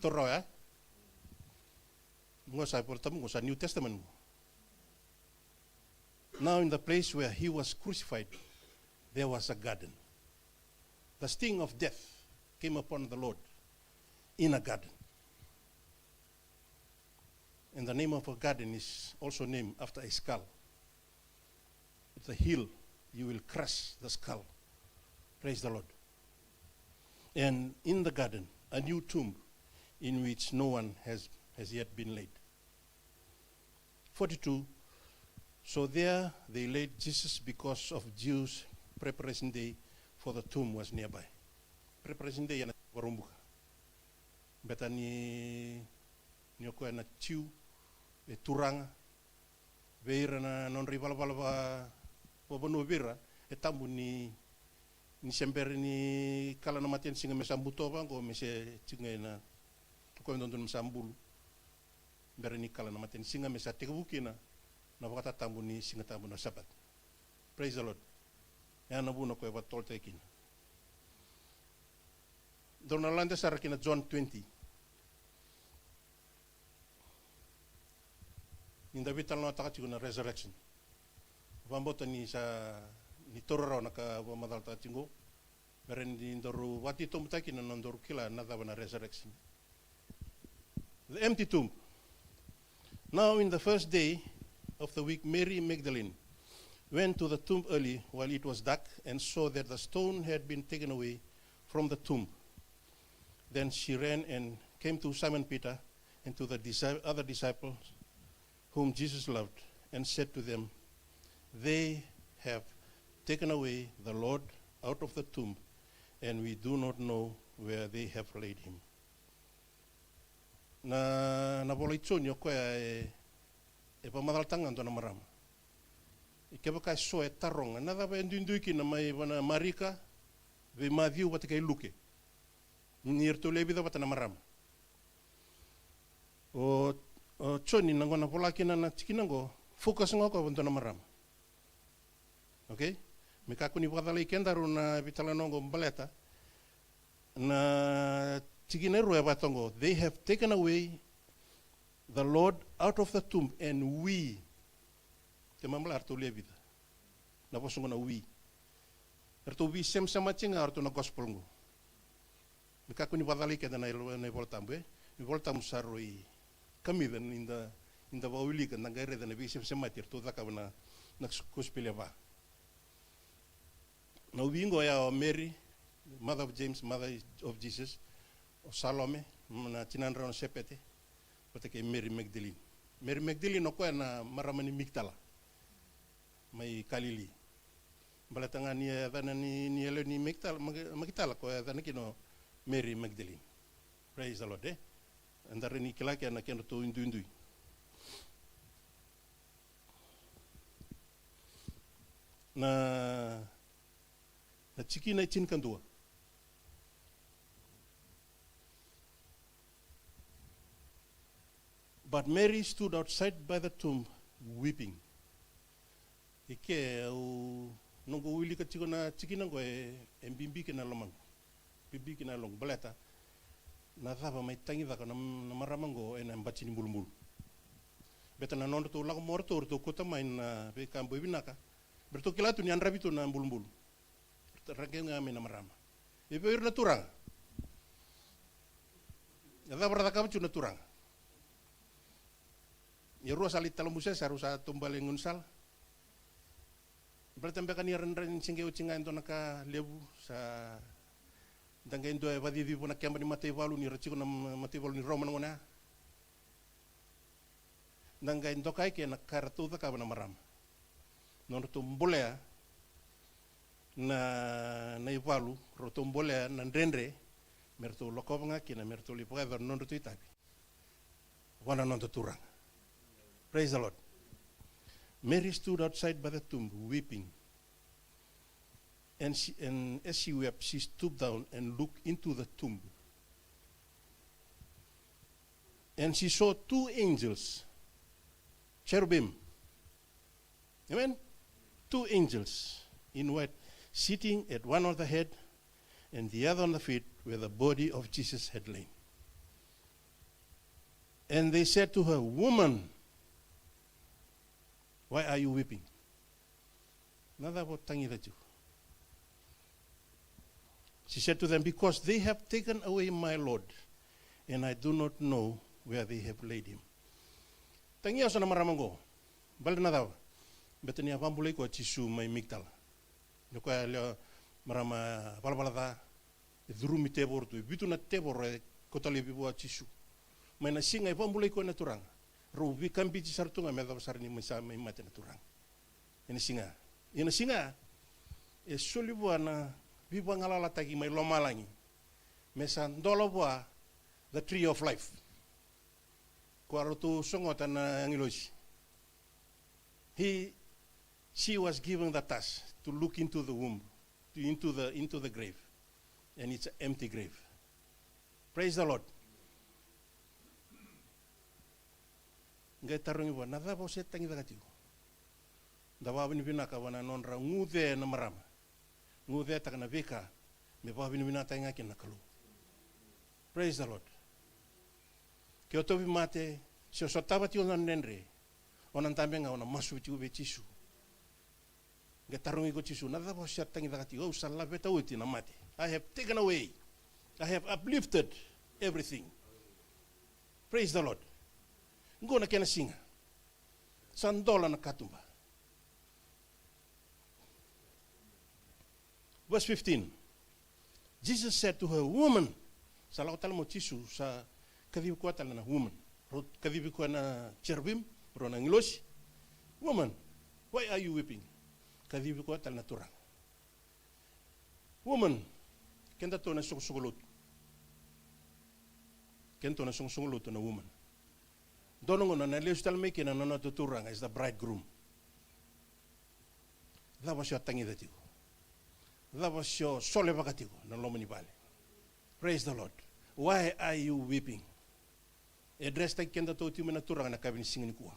Taura rawa ya. Qo sa Volatabu, qo sa New Testament qo. Now in the place where he was crucified, there was a garden. The sting of death came upon the Lord in a garden. And the name of a garden is also named after a skull. With a heel, you will crush the skull. Praise the Lord. And in the garden, a new tomb in which no one has, has yet been laid. Forty-two. So there they laid Jesus because of Jews' preparation day, for the tomb was nearby. Preparation day ena Vakaraubuka. Beta ni, ni o koya na Jiu, e turaga vei ira na nodra ivalavala va, vavanua vei ira, e tabu ni, ni se bera ni kala na matanisiga me sa buto vaqo, me se tiko ga ena, o koya dodonu me sa bulu. Bera ni kala na matanisiga me sa tekivu kina na vakatatabu ni Siga Tabu na Sabat. Praise the Lord. E ya na vuna o koya vakatotolotaki kina. Daru na lade sara ki na John twenty. Ni da veitalanoataka tiko na resurrection. Vakabauta ni sa, ni taura rawa na ka vakamacalataka tiko qo. Me rawa ni daru vakatitobutaki na nodaru kila na cava na resurrection. The empty tomb. Now in the first day of the week, Mary Magdalene went to the tomb early while it was dark and saw that the stone had been taken away from the tomb. Then she ran and came to Simon Peter and to the disci-, other disciples whom Jesus loved, and said to them, "They have taken away the Lord out of the tomb, and we do not know where they have laid him." Na, na ivola i Joni o koya e, e vakamacalataka ga dua na marama. Kevaka e so e taroga, na cava e duidui kina mai vua na Marika, vei Maciu vata kei Luke. Ni ratou lewe vica vata na marama. O, o Joni na gauna vola kina na tikina qo, focus ga o koya vua dua na marama. Okay? Me kakua ni vakacalai kedaru na veitalanoa qo baleta na tikina e rua e vaka toka qo, "They have taken away the Lord out of the tomb, and we." Keimami la ratou lewe vica. Na vosa qo na we. Ratou veisemasemati ga o ratou na gospel qo. Me kakua ni vakacalai keda na ilo-, na iVolatabu, e? Na iVolatabu sa rui kamica ni da, ni da vakawilika, da qai raica na veisemasemati eratou cakava na, na kos-, kosipeli e va. Na we qo ya o Mary, mother of James, mother of Jesus, o Salome, na tinadrau na Sepete, vata kei Meri Magdalini. Meri Magdalini o koya na marama ni Mikitala mai Kalili. Baleta ga ni yacana ni, ni yalewa ni Mikitala, Magi-, Makitala, koya yacana kina o Meri Magdalini. Praise the Lord, e? Eda rai ni kila kina na kedratou iduidui. Na, na tikina e tinikadua. But Mary stood outside by the tomb weeping. Ike au noqu wilika tiko na tikina oqo e, e bibi kina lomaqu. Bibi kina lomaqu. Baleta na cava mai tagicaka na, na marama oqo ena bati ni bulubulu. Beta na nodratou lako mai o ratou, ratou kauta mai na veika boi vinaka. Beta ratou kila tu ni yadravi tu na bulubulu. Raqe ga mai na marama. E vei ira na turaga? E cava ra cakava tu na turaga? Ia rua sa lai talabuse, sa rau sa taubale e gaunisala. Baleta beka ni ra dra ni se qai oti ga e dua na ka levu, sa da qai dua e vacicivi vua na keba ni mataivalu ni ra tiko na mataivalu ni Roma na gauna ya. Da qai dokai ke na ka ratou cakava na marama. Nodratou bolea na, na ivalu, ratou bolea na dredre, me ratou lakova ga kina, me ratou lai vakayacora na nodratou itavi vua na noda Turaga. Praise the Lord. Mary stood outside by the tomb weeping. And she, and as she wept, she stooped down and looked into the tomb. And she saw two angels, cherubim. Amen? Two angels in white, sitting at one on the head and the other on the feet, where the body of Jesus had lain. And they said to her, "Woman, why are you weeping?" Na cava o tagica tiko? She said to them, "Because they have taken away my Lord, and I do not know where they have laid him." Tagica eso na marama oqo. Baleta na cava? Beta ni a vakabulai koya o Jisu mai Mikitala. Ni koya lewe marama valavala ca, e curumi tevoro tu, e vitu na tevoro e kauta laivi vua o Jisu. Mai na siga e vakabulai koya na Turaga, rau veikabiti sara tu ga me yacova sara ni mai sa mai mate na Turaga. Ena siga, ena siga e soli vua na veivagalalataki mai lomalagi me sa dola vua the tree of life. Koya ratou sogota na agilosi. He, she was given the task to look into the womb, to, into the, into the grave. And it's an empty grave. Praise the Lord. Qai tarogi vua, na cava o se tagicaka tiko? Da vakavinavinaka vua na nodra guce na marama. Gucetaka na veika me vakavinavinakataki ga kina na Kalou. Praise the Lord. Ke o tauvimate, se o sotava tiko na dredre, o na dabe ga, o na masu tiko vei Jisu. Qai tarogi iko o Jisu, na cava o sa tagicaka tiko? Au sa laveta oti na mate. I have taken away. I have uplifted everything. Praise the Lord. Qo na kena siga. Sa dola na katuba. Verse fifteen. Jesus said to her, "Woman." Sa lako tale mai o Jisu, sa kacivi koya tale na woman. Rau kacivi koya na cherubim, rau na agilosi. "Woman, why are you weeping?" Kacivi koya tale na Turaga. Woman, kedatou na soqosoqo lotu. Kedatou na soqosoqo lotu na woman. Dua na gauna na lesu tale mai kina na noda Turaga as the bridegroom. Cava o sa tagica tiko? Cava o sa solevaka tiko na loma ni vale? Praise the Lord. Why are you weeping? E address-taki kedatou tiko mai na Turaga na yakavi ni siga nikua.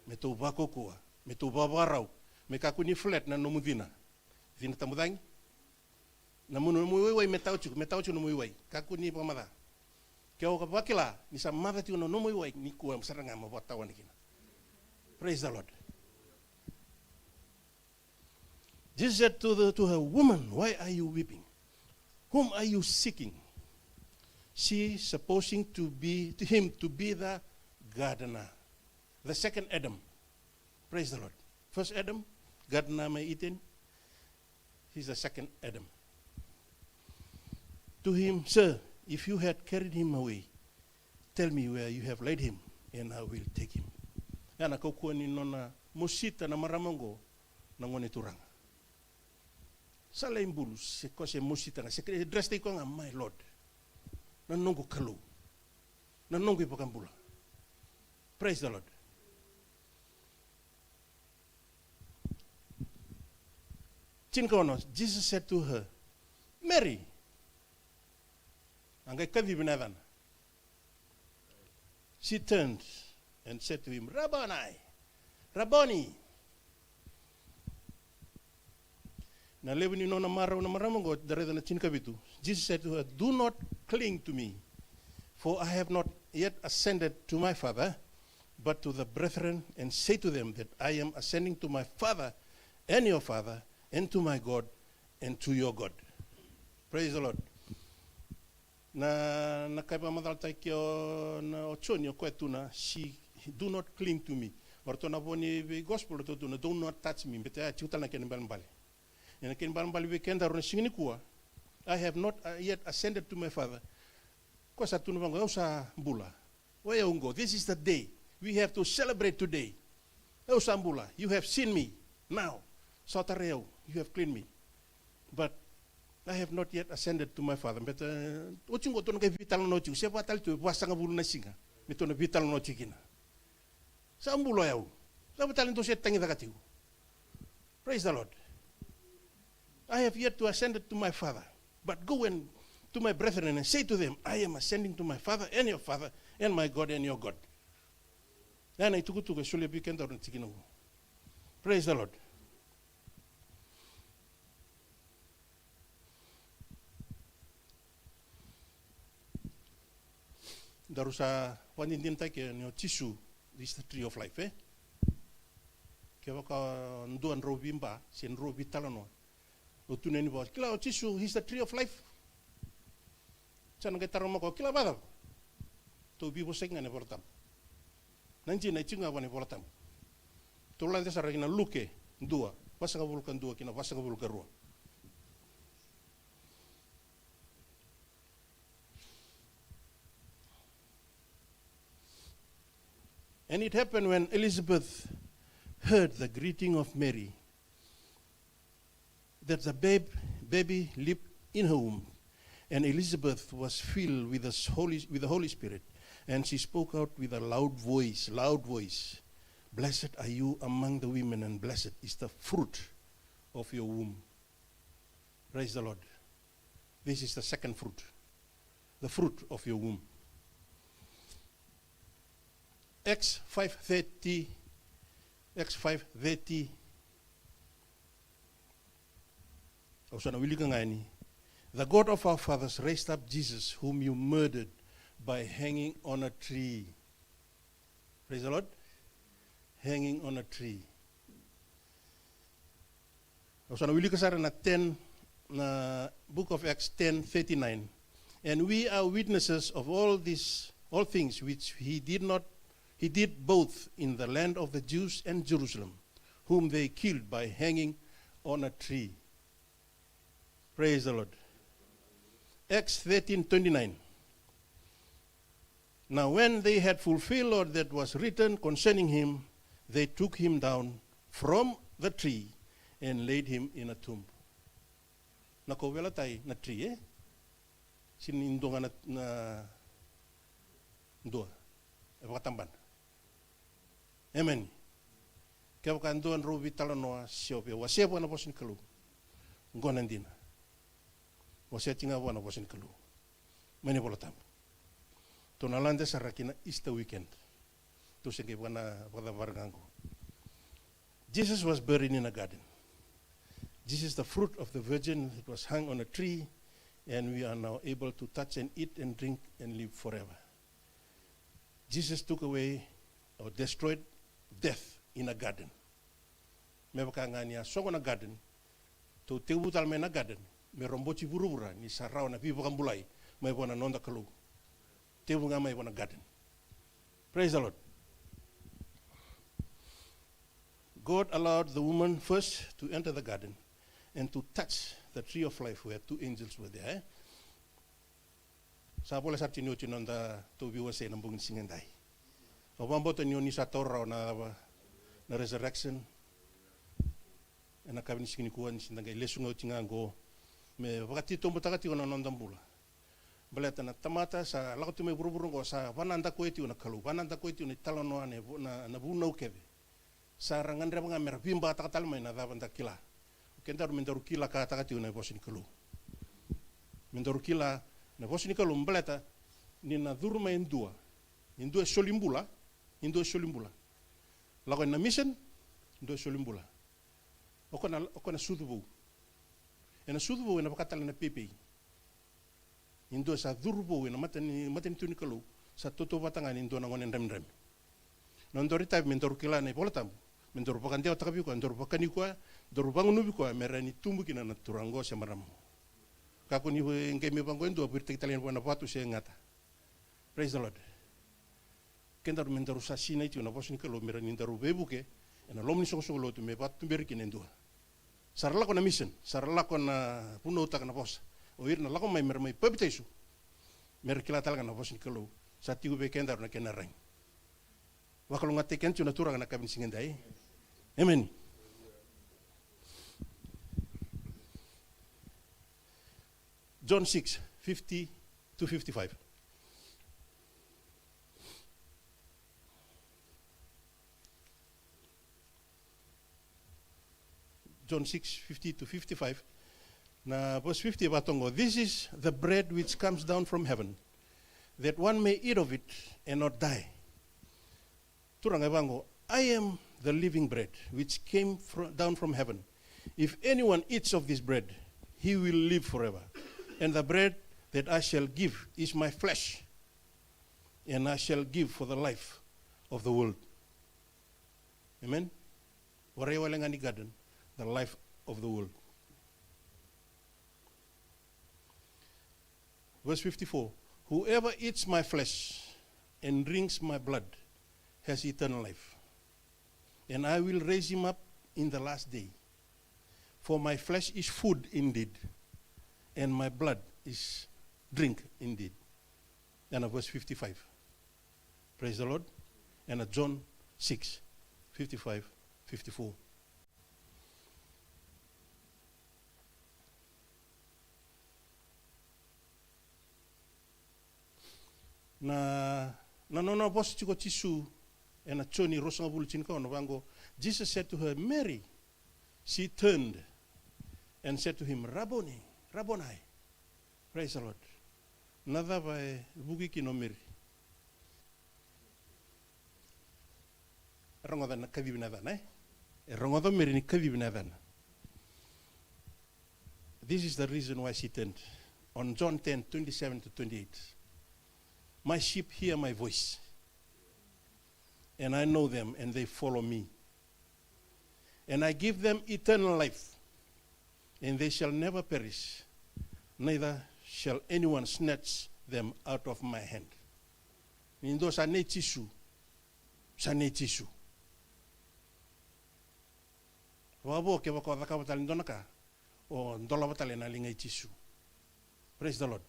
Me tou vakaukauwa, me tou vakavakarau, me kakua ni flat na nomu cina. Cina tabucagi. Na nomu, nomu iwaiwai me tawa tiko, me tawa tiko nomu iwai. Kakua ni vakamaca. Ke o vakila ni sa maca tiko na nomu iwai, nikua sara ga mo vakatawana kina. Praise the Lord. Jesus said to the, to her, "Woman, why are you weeping? Whom are you seeking?" She supposing to be, to him to be the gardener, the second Adam. Praise the Lord. First Adam, gardener mai Eden. He's the second Adam. to him, "Sir, if you had carried him away, tell me where you have laid him, and I will take him." Ya na kaukauwa ni nona mosita na marama oqo na Gone Turaga. Sa lai bulu, se koya se mosita ga, se dress taki koya ga, "My Lord, na noqu Kalou, na noqu iVakabula." Praise the Lord. Tinikaono, Jesus said to her, "Mary." A qai kacivi na yacana. She turned and said to him, "Rabboni, Rabboni." Na levu ni nona marau na marama oqo, da raica na tinikavitu. Jesus said to her, "Do not cling to me, for I have not yet ascended to my Father, but to the brethren, and say to them that I am ascending to my Father and your Father, and to my God and to your God." Praise the Lord. Na, na ka e vakamacalataki o, na, o Joni, o koya tu na, "See, do not cling to me." O ratou na vo ni vei gospel, ratou tu na, "Do not touch me." Baleta ya tiko tale na kena ibalebale. Ena kena ibalebale vei kedaru na siga nikua, "I have not, uh, yet ascended to my Father." Koya sa tu na vaqo, "Au sa bula." O yau oqo, this is the day. We have to celebrate today. Au sa bula. You have seen me. Now, sa tarai au. You have cleaned me. But I have not yet ascended to my Father. Baleta, e, oti oqo tou na qai veitalanoa tiko. Se vakatale tu, e vasagavulu na siga me tou na veitalanoa tiko kina. Sa bula o yau. Sa vakatale dou se tagicaka tiko. Praise the Lord. "I have yet to ascend to my Father, but go and to my brethren and say to them, I am ascending to my Father and your Father, and my God and your God." Ya na itukutuku e solia vei kedaru na tikina oqo. Praise the Lord. Daru sa vakadinadinataki ni o Jisu is the tree of life, e? Kevaka dua drau veiba se drau veitalanoa, o tukuna ni vaka, "Kila o Jisu, he's the tree of life." Sa na qai taroga mai o koya, "Kila vakacava?" Tou veivosaki ga ena iVolatabu. Na dina e tiko ga vua na iVolatabu. Tou lade sara ki na Luke dua, vasagavulu ka dua ki na vasagavulu ka rua. And it happened when Elizabeth heard the greeting of Mary that the babe, baby leaped in her womb. And Elizabeth was filled with the Holy, with the Holy Spirit. And she spoke out with a loud voice, loud voice, "Blessed are you among the women, and blessed is the fruit of your womb." Praise the Lord. This is the second fruit, the fruit of your womb. Acts five thirty, Acts five thirty. Au sa na wilika ga yani. "The God of our fathers raised up Jesus, whom you murdered by hanging on a tree." Praise the Lord. Hanging on a tree. Au sa na wilika sara na ten, na Book of Acts ten thirty-nine. "And we are witnesses of all this, all things which he did not, he did both in the land of the Jews and Jerusalem, whom they killed by hanging on a tree." Praise the Lord. Acts thirteen twenty-nine. "Now when they had fulfilled all that was written concerning him, they took him down from the tree and laid him in a tomb." Na kauveilatai na tree, e? Sega ni dua ga na, na dua. E vakatabana. Emeni. Kevaka dua drau veitalanoa se o veiwasei vua na vosa ni Kalou, oqo na dina. Wasea tiko ga vua na vosa ni Kalou mai na iVolatabu. Tou na lade sara ki na Easter weekend. Tou se qai vakana, vakacavara ga oqo. Jesus was buried in a garden. Jesus, the fruit of the virgin that was hung on a tree, and we are now able to touch and eat and drink and live forever. Jesus took away or destroyed death in a garden. Me vaka ga ni a sogo na garden, tou tekivu tale mai na garden, me roboti vuravura ni sa rawa na veivakabulai mai vua na noda Kalou. Tekivu ga mai vua na garden. Praise the Lord. God allowed the woman first to enter the garden and to touch the tree of life where two angels were there, eh? Sa voleka sara tiko ni oti na noda tou veiwasei ena bogi ni siga edai. Au vakabauta ni oni sa taura rawa na cava, na resurrection. Ena yakavi ni siga nikua ni sa da qai lesu ga oti ga qo me vakatitobutaka tiko na noda bula. Baleta na tamata sa lako tu mai vuravura oqo sa vanadakuya tiko na Kalou, vanadakuya tiko na italanoa, na, na, na vunau kece. Sa ra gadreva ga me ra veibataka tale mai na cava da kila. O kedaru me daru kila kataka tiko na vosa ni Kalou. Me daru kila na vosa ni Kalou baleta ni na curu mai e dua. E dua e soli bula, e dua e soli bula. Lako ena mission, e dua e soli bula. O koya na, o koya na sucu vou. Ena sucu vou ena vaka tale na peipei. E dua sa curu vou ena mata ni, matanitu ni Kalou, sa tautauvata ga ni dua na gone dramidrami. Na nodaru itavi me daru kila na iVola Tabu, me daru vakadewataka vei koya, daru vakani koya, daru vagunuvi koya me rawa ni tubu kina na turaga oqo se marama. Kakua ni qai me vaqo e dua viritaki tale yani vua na vatu se gata. Praise the Lord. Kedaru me daru sa sinai tiko na vosa ni Kalou me rawa ni daru veivuke ena loma ni soqosoqo lotu me vakatuberi kina e dua. Sa ra lako na mission, sa ra lako na vunautaka na vosa. O ira na lako mai me ra mai papitaiso, me ra kila tale ga na vosa ni Kalou. Sa tiko vei kedaru na kena ragi. Vakalougatataki keda tiko na Turaga na yakavi ni siga edai. Emeni. John six, fifty to fifty-five. John six, fifty to fifty-five. Na verse fifty e vaka oqo, "This is the bread which comes down from heaven, that one may eat of it and not die." Turaga e vaqo, "I am the living bread which came fro-, down from heaven. If anyone eats of this bread, he will live forever. And the bread that I shall give is my flesh, and I shall give for the life of the world." Amen. Warai wale ga ni garden, the life of the world. Verse fifty-four, "Whoever eats my flesh and drinks my blood has eternal life, and I will raise him up in the last day. For my flesh is food indeed, and my blood is drink indeed." Ena verse fifty-five. Praise the Lord. Ena John six, fifty-five, fifty-four. Na, na nona vosa tiko o Jisu ena Joni ruasagavulu tinikaono, vaqo, "Jesus said to her, 'Mary.' She turned and said to him, 'Rabboni, Rabboni.'" Praise the Lord. Na cava e vuki kina o Meri? E rogoca na kacivi na yacana, e? E rogoca o Meri ni kacivi na yacana. This is the reason why she turned. On John ten, twenty-seven to twenty-eight. "My sheep hear my voice, and I know them, and they follow me. And I give them eternal life, and they shall never perish, neither shall anyone snatch them out of my hand." Ni dua sa nei Jisu, sa nei Jisu. Vakavo kevaka o cakava tale dua na ka, o dolava tale na liga i Jisu. Praise the Lord.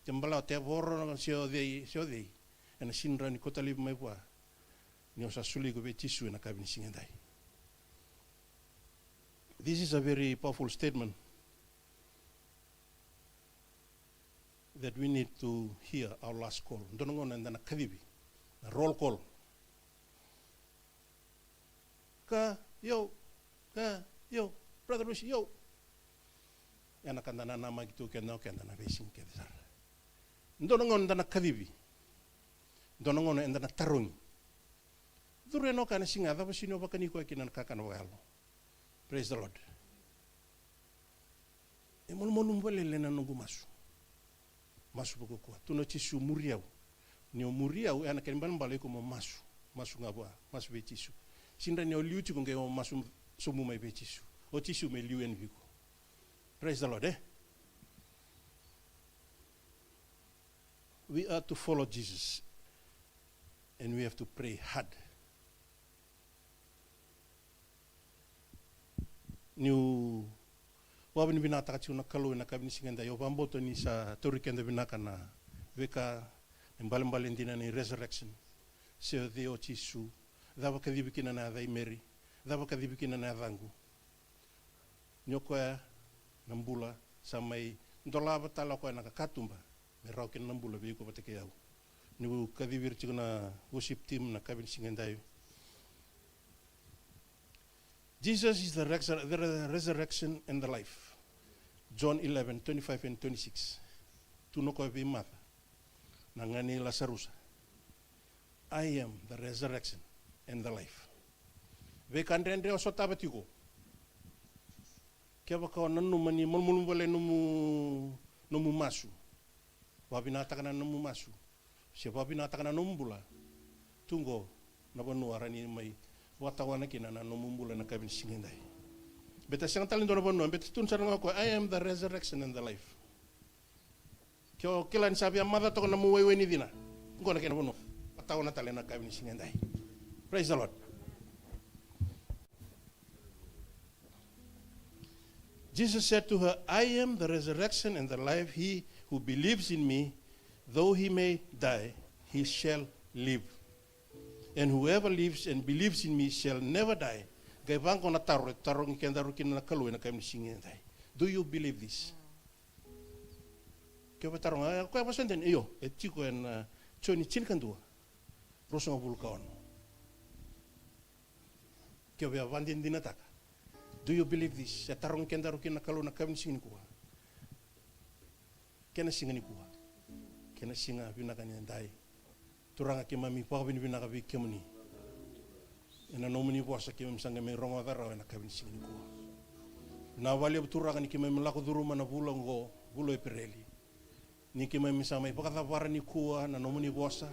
Ke balavu o tevoro se o cei, se o cei, ena sega ni rawa ni kauta laivi mai vua ni o sa soli iko vei Jisu ena yakavi ni siga edai. This is a very powerful statement that we need to hear our last call. Dua na gauna eda na kacivi, na roll call. Ka, io, ka, io, Brother Rusi, io. Ena ka da nanamaki tu keda o keda na veisiga kece sara. Dua na gauna da na kacivi. Dua na gauna eda na tarogi. Curu e noka na siga, cava sega ni o vakani koya kina na kakana vakayalo? Praise the Lord. E malumalumu vakalailai na noqu masu. Masu vakaukauwa. Tukuna o Jisu, muri au. Ni o muri au, e na kena ibalebale iko mo masu. Masu ga vua, masu vei Jisu. Sega ni o liu tiko qai o masu sobu mai vei Jisu. O Jisu me liu yani vei iko. Praise the Lord, eh? We are to follow Jesus. And we have to pray hard. Niu vakavinavinakataka tiko na Kalou ena yakavi ni siga edai, au vakabauta ni sa tauri keda vinaka na, Veika na ibalebale dina ni resurrection. Se o cei o Jisu, cava kacivi kina na yaca i Meri, cava kacivi kina na yacaqu. Ni o koya na bula, sa mai dolava tale o koya na kakatuba me rawa kina na bula vei iko vata kei au. Niu kacivi ira tiko na worship team na yakavi ni siga edai. Jesus is the resur-, the resurrection and the life. John eleven, twenty-five and twenty-six. Tukuna o koya vei Martha, na gane i Lasarusa. I am the resurrection and the life. Veika dredre o sotava tiko. Kevaka o nanuma ni malumalumu vale nomu, nomu masu. Vakavinakataka na nomu masu. Se vakavinakataka na nomu bula. Tu qo na vanua rawa ni mai vakatawana kina na nomu bula na yakavi ni siga edai. Beta sega tale ni dua na vanua, beta tukuna sara ga o koya, I am the resurrection and the life. Ke o kila ni sa via maca toka na nomu waiwai ni cina. Qo na kena vanua. Vakatawana tale na yakavi ni siga edai. Praise the Lord. Jesus said to her, I am the resurrection and the life. He who believes in me, though he may die, he shall live. And whoever lives and believes in me shall never die. Qai vaqo na taro e tarogi kedaru kina na Kalou ena yakavi ni siga edai. Do you believe this? Ke o taroga, e, o koya vosa dina, io, e tiko ena, e, Joni tinikadua, ruasagavulu ka ono. Ke o via vakadinadinataka. Do you believe this? E tarogi kedaru kina na Kalou na yakavi ni siga nikua. Kena siga nikua. Kena siga vinaka ni edai. Turaga keimami vakavinavinaka vei kemuni. Ena nomuni vosa keimami sa qai mai rogoca rawa ena yakavi ni siga nikua. Vinaka vakalevu Turaga ni keimami lako curuma na vula oqo, vula o Epereli. Ni keimami sa mai vakacavara nikua na nomuni vosa.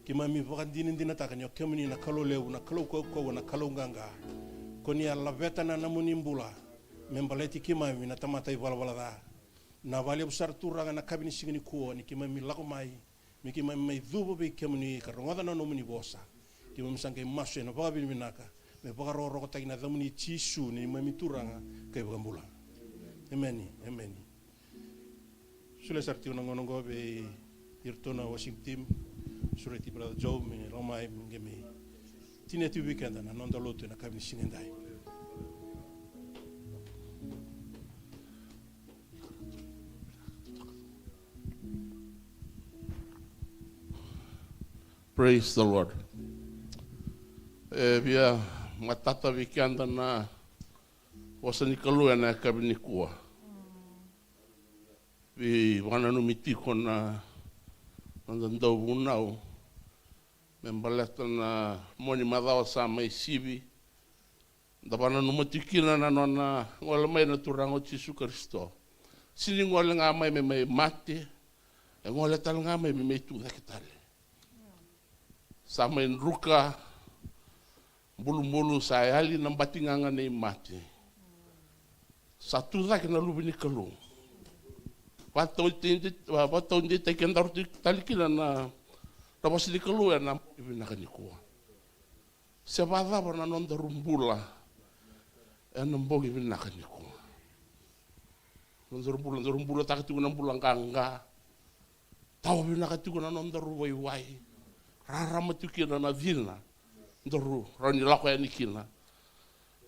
Keimami vakadinadinataka ni o kemuni na Kalou levu, na Kalou kaukauwa, na Kalou qaqa. Ko ni a laveta na nomuni bula me baleti keimami na tamata ivalavala ca. Vinaka vakalevu sara Turaga na yakavi ni siga nikua ni keimami lako mai, me keimami mai cuva vei kemuni ka rogoca na nomuni vosa. Keimami sa qai masu ena vakavinavinaka me vakarokorokotaki na yacamuni Jisu na neimami Turaga ka iVakabula. Emeni, emeni. Solia sara tiko na gauna oqo vei iratou na worship team. Sureti Brother Joe me lako mai me qai mai tinia tiko vei keda na noda lotu ena yakavi ni siga edai. Praise the Lord. E via matata vei keda na vosa ni Kalou ena yakavi nikua. Veivakananumi tiko na noda dauvunau me baleta na mua ni macawa sa mai sivi. Da vakananuma tiko kina na nona gole mai na Turaga o Jisu Karisito. Sega ni gole ga mai me mai mate, e gole tale ga mai me mai tucake tale. Sa mai druka bulubulu, sa yali na batigaga nei mate. Sa tucake na Luve ni Kalou. Vakataudeitaki, vakataudeitaki kedaru tale kina na, na vosa ni Kalou ena bogi vinaka nikua. Se vakacava na nodaru bula ena bogi vinaka nikua? Nodaru bula, daru bulataka tiko na bula qaqa. Tawa vinaka tiko na nodaru waiwai. Rarama tiko kina na cina. Daru rawa ni lako yani kina.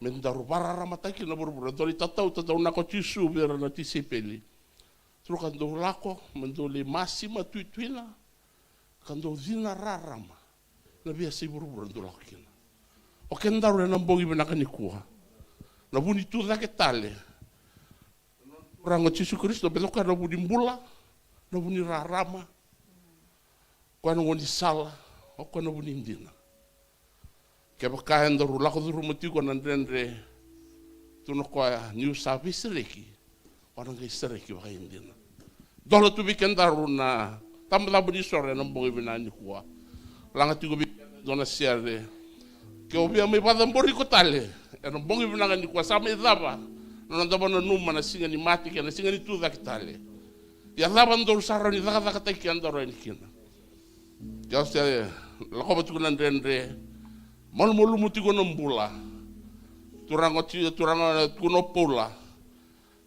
Me daru vakararamataki kina na vuravura. Dua na itatau, tataunaka o Jisu vei ira na tisaipeli. Turaga, dou lako, me dou lai masi matuituina, ka dou cina rarama na veiyasai vuravura dou lako kina. O kedaru ena bogi vinaka nikua, na vu ni tucake tale, Turaga o Jisu Karisito, baleta o koya na vu ni bula, na vu ni rarama, o koya na gaunisala, o koya na vu ni dina. Kevaka edaru lako curuma tiko na dredre, tukuna o koya, niu sa veisereki, o na qai sereki vakaidina. Dola tu vei kedaru na tabacaba ni soro ena bogi vinaka nikua. Laga tiko vei keda e dua na sere. Ke o via mai vakacabori iko tale ena bogi vinaka nikua, sa mai cava na noda vakananuma na siga ni mate kei na siga ni tucake tale. Ia cava daru sa rawa ni cakacakataki kedaru yani kina? Ke o se lakova tiko na dredre, malumalumu tiko na bula. Turaga o Ji-, Turaga, tukuna o Paula,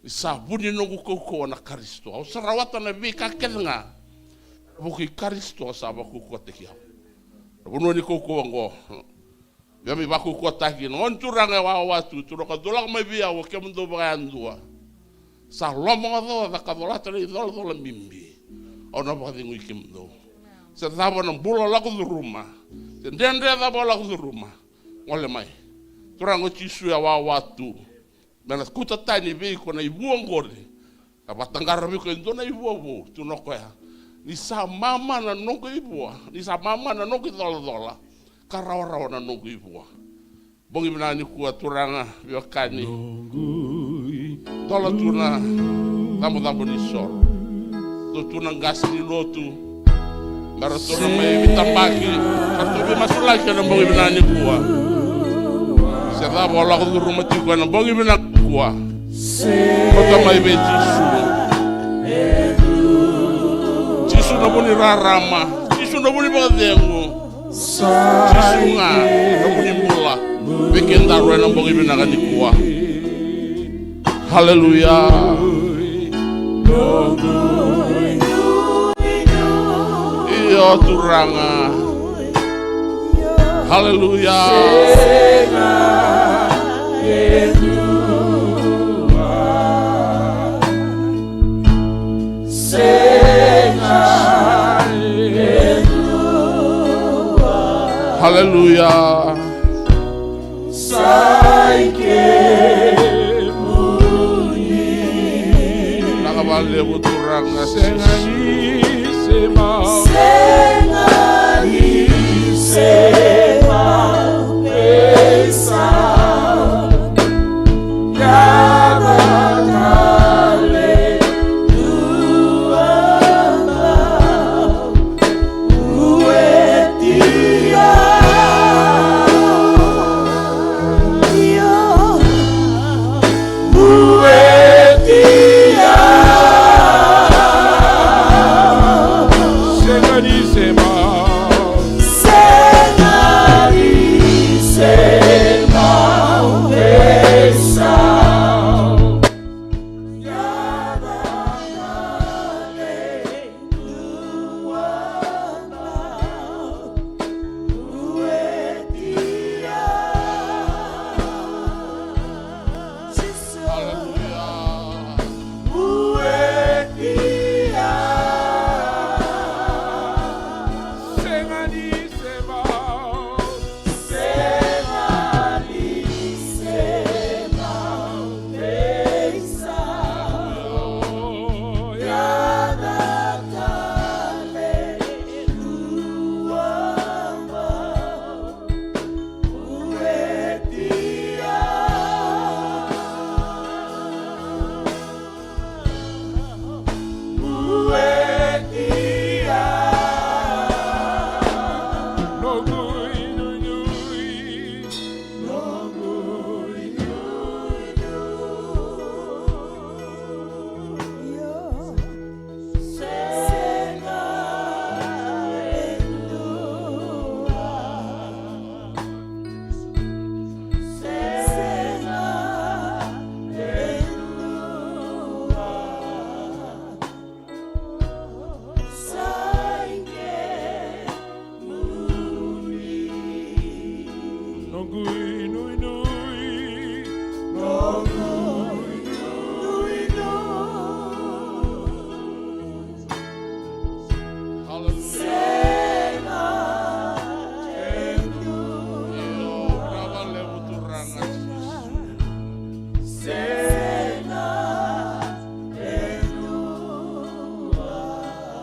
ni sa vu ni noqu kaukauwa na Karisito. Au sa rawata na veika kece ga Vuku i Karisito sa vakaukauwataki au. Na vanua ni kaukauwa oqo. Via mai vakaukauwataki na gone turaga e wawa tu, turaga, dou lako mai vei au, o kemudou vakayadua sa lomaocaoca ka colata na icolacola bibi. Au na vakacegui kemudou. Se cava na bula o lako curuma, se dredre cava o lako curuma, gole mai. Turaga, o Jisu e wawa tu. Me na kauta tani vei iko na ivua oqori. Ka vakataqara vei iko e dua na ivua vou, tukuna o koya, ni sa mama na noqu ivua, ni sa mama na noqu icolacola, ka rawarawa na noqu ivua. Bogi vinaka nikua, turaga, veiwekani. Dola tu na cabocabo ni soro. Dola tu na qase ni lotu. Me ratou na mai veitabaki, ka ratou veimasulaki ena bogi vinaka nikua. Se cava o lako curuma tiko ena bogi vinaka nikua, kauta mai vei Jisu. Jisu na vu ni rarama, Jisu na vu ni vakacegu, Jisu ga na vu ni bula. Vei kedaru ena bogi vinaka nikua. Haleluya. Io, turaga. Haleluya. Haleluya. Sa i kemuni. Vinaka vakalevu, turaga. Sega ni se mau. Sega ni se mau. Veisau. Yada tale dua bau.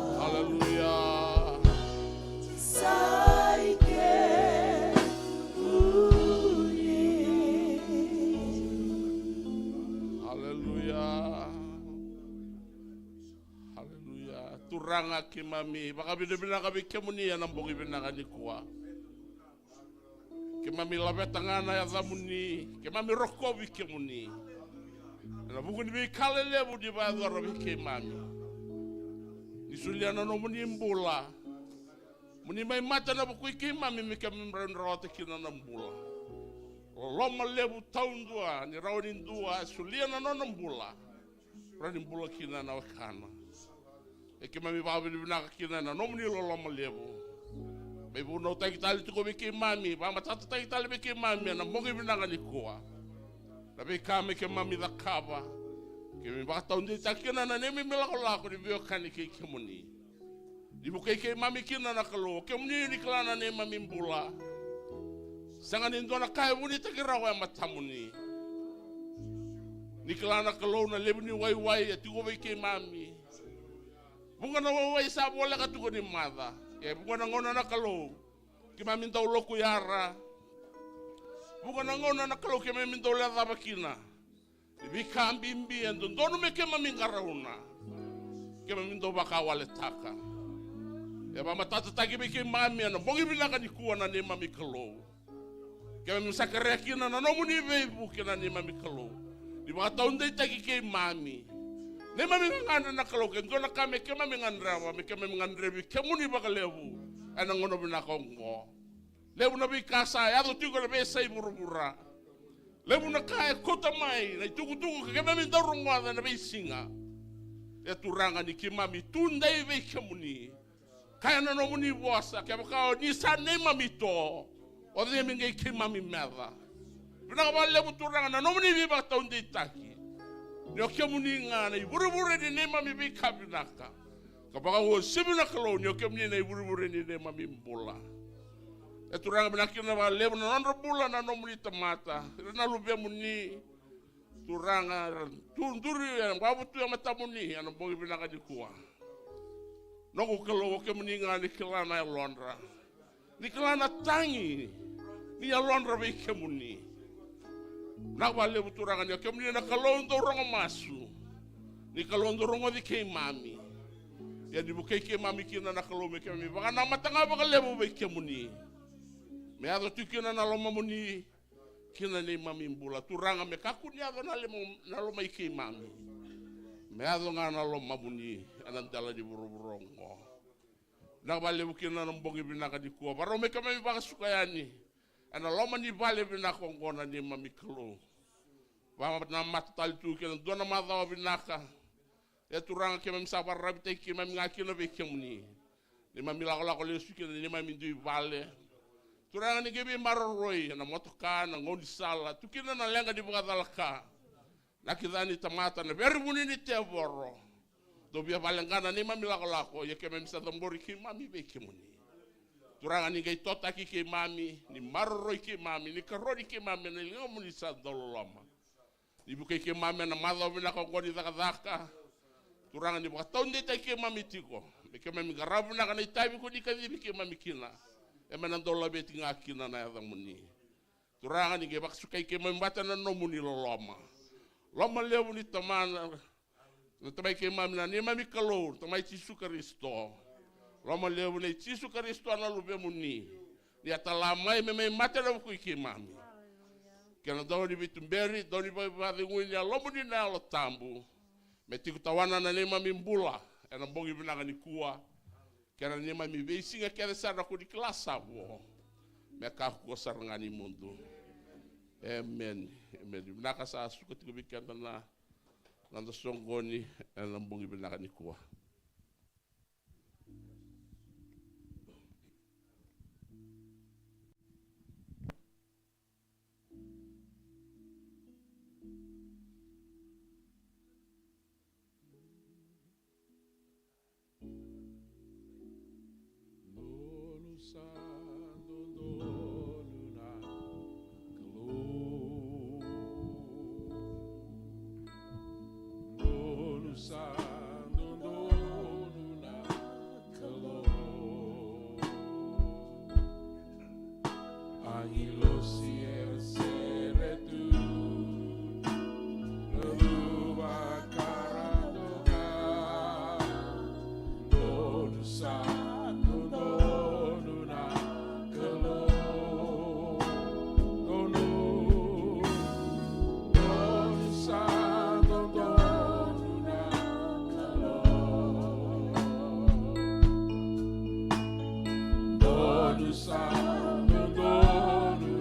Haleluya. Haleluya. Haleluya. Turaga, keimami vakavinavinaka vei kemuni ena bogi vinaka nikua. Keimami laveta ga na yacamuni, keimami rokovi kemuni. Ena vuku ni veika lelevu ni vakayacora vei keimami. Ni solia na nomuni bula. Mo ni mai mate ena vuku i keimami me keimami rawa ni rawata kina na bula. Loloma levu taudua, ni rawa ni dua e solia na nona bula. Rawa ni bula kina na wekana. E keimami vakavinavinaka kina na nomuni loloma levu. Me vunautaki tale tiko vei keimami, vakamatatataki tale vei keimami ena bogi vinaka nikua. Na veika me keimami cakava, keimami vakataudeitaka kina na neimami lakolako ni veiwekani kei kemuni. Ni vukei keimami kina na Kalou, o kemuni ni kila na neimami bula. Sega ni dua na ka e vunitaki rawa e matamuni. Ni kila na Kalou na levu ni waiwai e tiko vei keimami. Vuqa na waiwai sa voleka tiko ni maca. E vuqa na gauna na Kalou keimami dau lokuyara. Vuqa na gauna na Kalou keimami dau lecava kina. Ni veika bibi e dodonu me keimami qarauna, keimami dau vakawaletaka. E vakamatatataki vei keimami ena bogi vinaka nikua na neimami Kalou. Keimami sa kerea kina na nomuni veivuke na neimami Kalou. Ni vakataudeitaki keimami. Neimami gagadre na Kalou, ke dua na ka me keimami gadreva, me keimami gadrevi kemuni vakalevu ena gauna vinaka oqo. Levu na veika sa yaco tiko ena veiyasai vuravura. Levu na ka e kauta mai na itukutuku ka keimami dau rogoca ena veisiga. E Turaga, ni keimami tudei vei kemuni. Kaya na nomuni vosa, kevaka o ni sa neimami to, o cei me qai keimami meca? Vinaka vakalevu Turaga na nomuni veivakataudeitaki. Ni o kemuni ga na ivurevure ni neimami veika vinaka. Ka vakauasivi na Kalou ni o kemuni na ivurevure ni neimami bula. E Turaga, vinaka kina vakalevu na nodra bula na nomuni tamata, ira na luvemuni. Turaga, era tu duri ena wavu tu e matamuni ena bogi vinaka nikua. Noqu Kalou, o kemuni ga ni kila na yalodra. Ni kila na tagi ni yalodra vei kemuni. Vinaka vakalevu Turaga ni o kemuni na Kalou dau rogo masu. Ni Kalou dau rogoci keimami. Ia ni vukei keimami kina na Kalou me keimami vakanamata ga vakalevu vei kemuni. Me yaco tu kina na lomamuni kina neimami bula. Turaga, me kakua ni yaco na lemo-, na loma i keimami. Me yaco ga na lomamuni ena dela ni vuravura oqo. Vinaka vakalevu kina na bogi vinaka nikua. Varau me keimami vakasuka yani ena loma ni vale vinaka oqo na neimami Kalou. Vakanamata tale tu kina dua na macawa vinaka. E Turaga, keimami sa vakararavitaki keimami ga kina vei kemuni. Neimami lakolako lesu kina neimami dui vale. Turaga, ni qai veimaroroi ena motoka, na gaunisala, tu kina na leqa ni vakacalaka. Na kica ni tamata, na verevuni ni tevoro. Dou via vakaleqa na neimami lakolako, ia keimami sa cabori keimami vei kemuni. Turaga, ni qai totaki keimami, ni maroroi keimami, ni karoni keimami ena ligamuni sa dauloloma. Ni vukei keimami ena macawa vinaka oqo ni cakacaka. Turaga, ni vakataudeitaki keimami tiko me keimami qarava vinaka na itavi ko ni kacivi keimami kina. E me na dau laveti ga kina na yacamuni. Turaga, ni qai vakasukai keimami vata na nomuni loloma. Loma levu ni Tamana, na Tamai keimami, na neimami Kalou, na Tamai Jisu Karisito. Loma levu nei Jisu Karisito na Luvemuni. Ni a tala mai me mai mate ena vuku i keimami. Kei na dau ni veituberi, dau ni vakacegui ni Yalomuni na Yalo Tabu. Me tiko tawana na neimami bula ena bogi vinaka nikua. Kei na neimami veisiga kece sara ko ni kila sa vo. Me kakua sara ga ni mudu. Emeni. Emeni. Vinaka, sa suka tiko vei keda na noda soqoni ena bogi vinaka nikua. Donu sa dodonu na Kalou. Donu sa dodonu na Kalou. Agilosi era sere tu, na luva ka ra doka. Donu sa dodonu na Kalou. Donu, donu sa dodonu na Kalou. Donu sa dodonu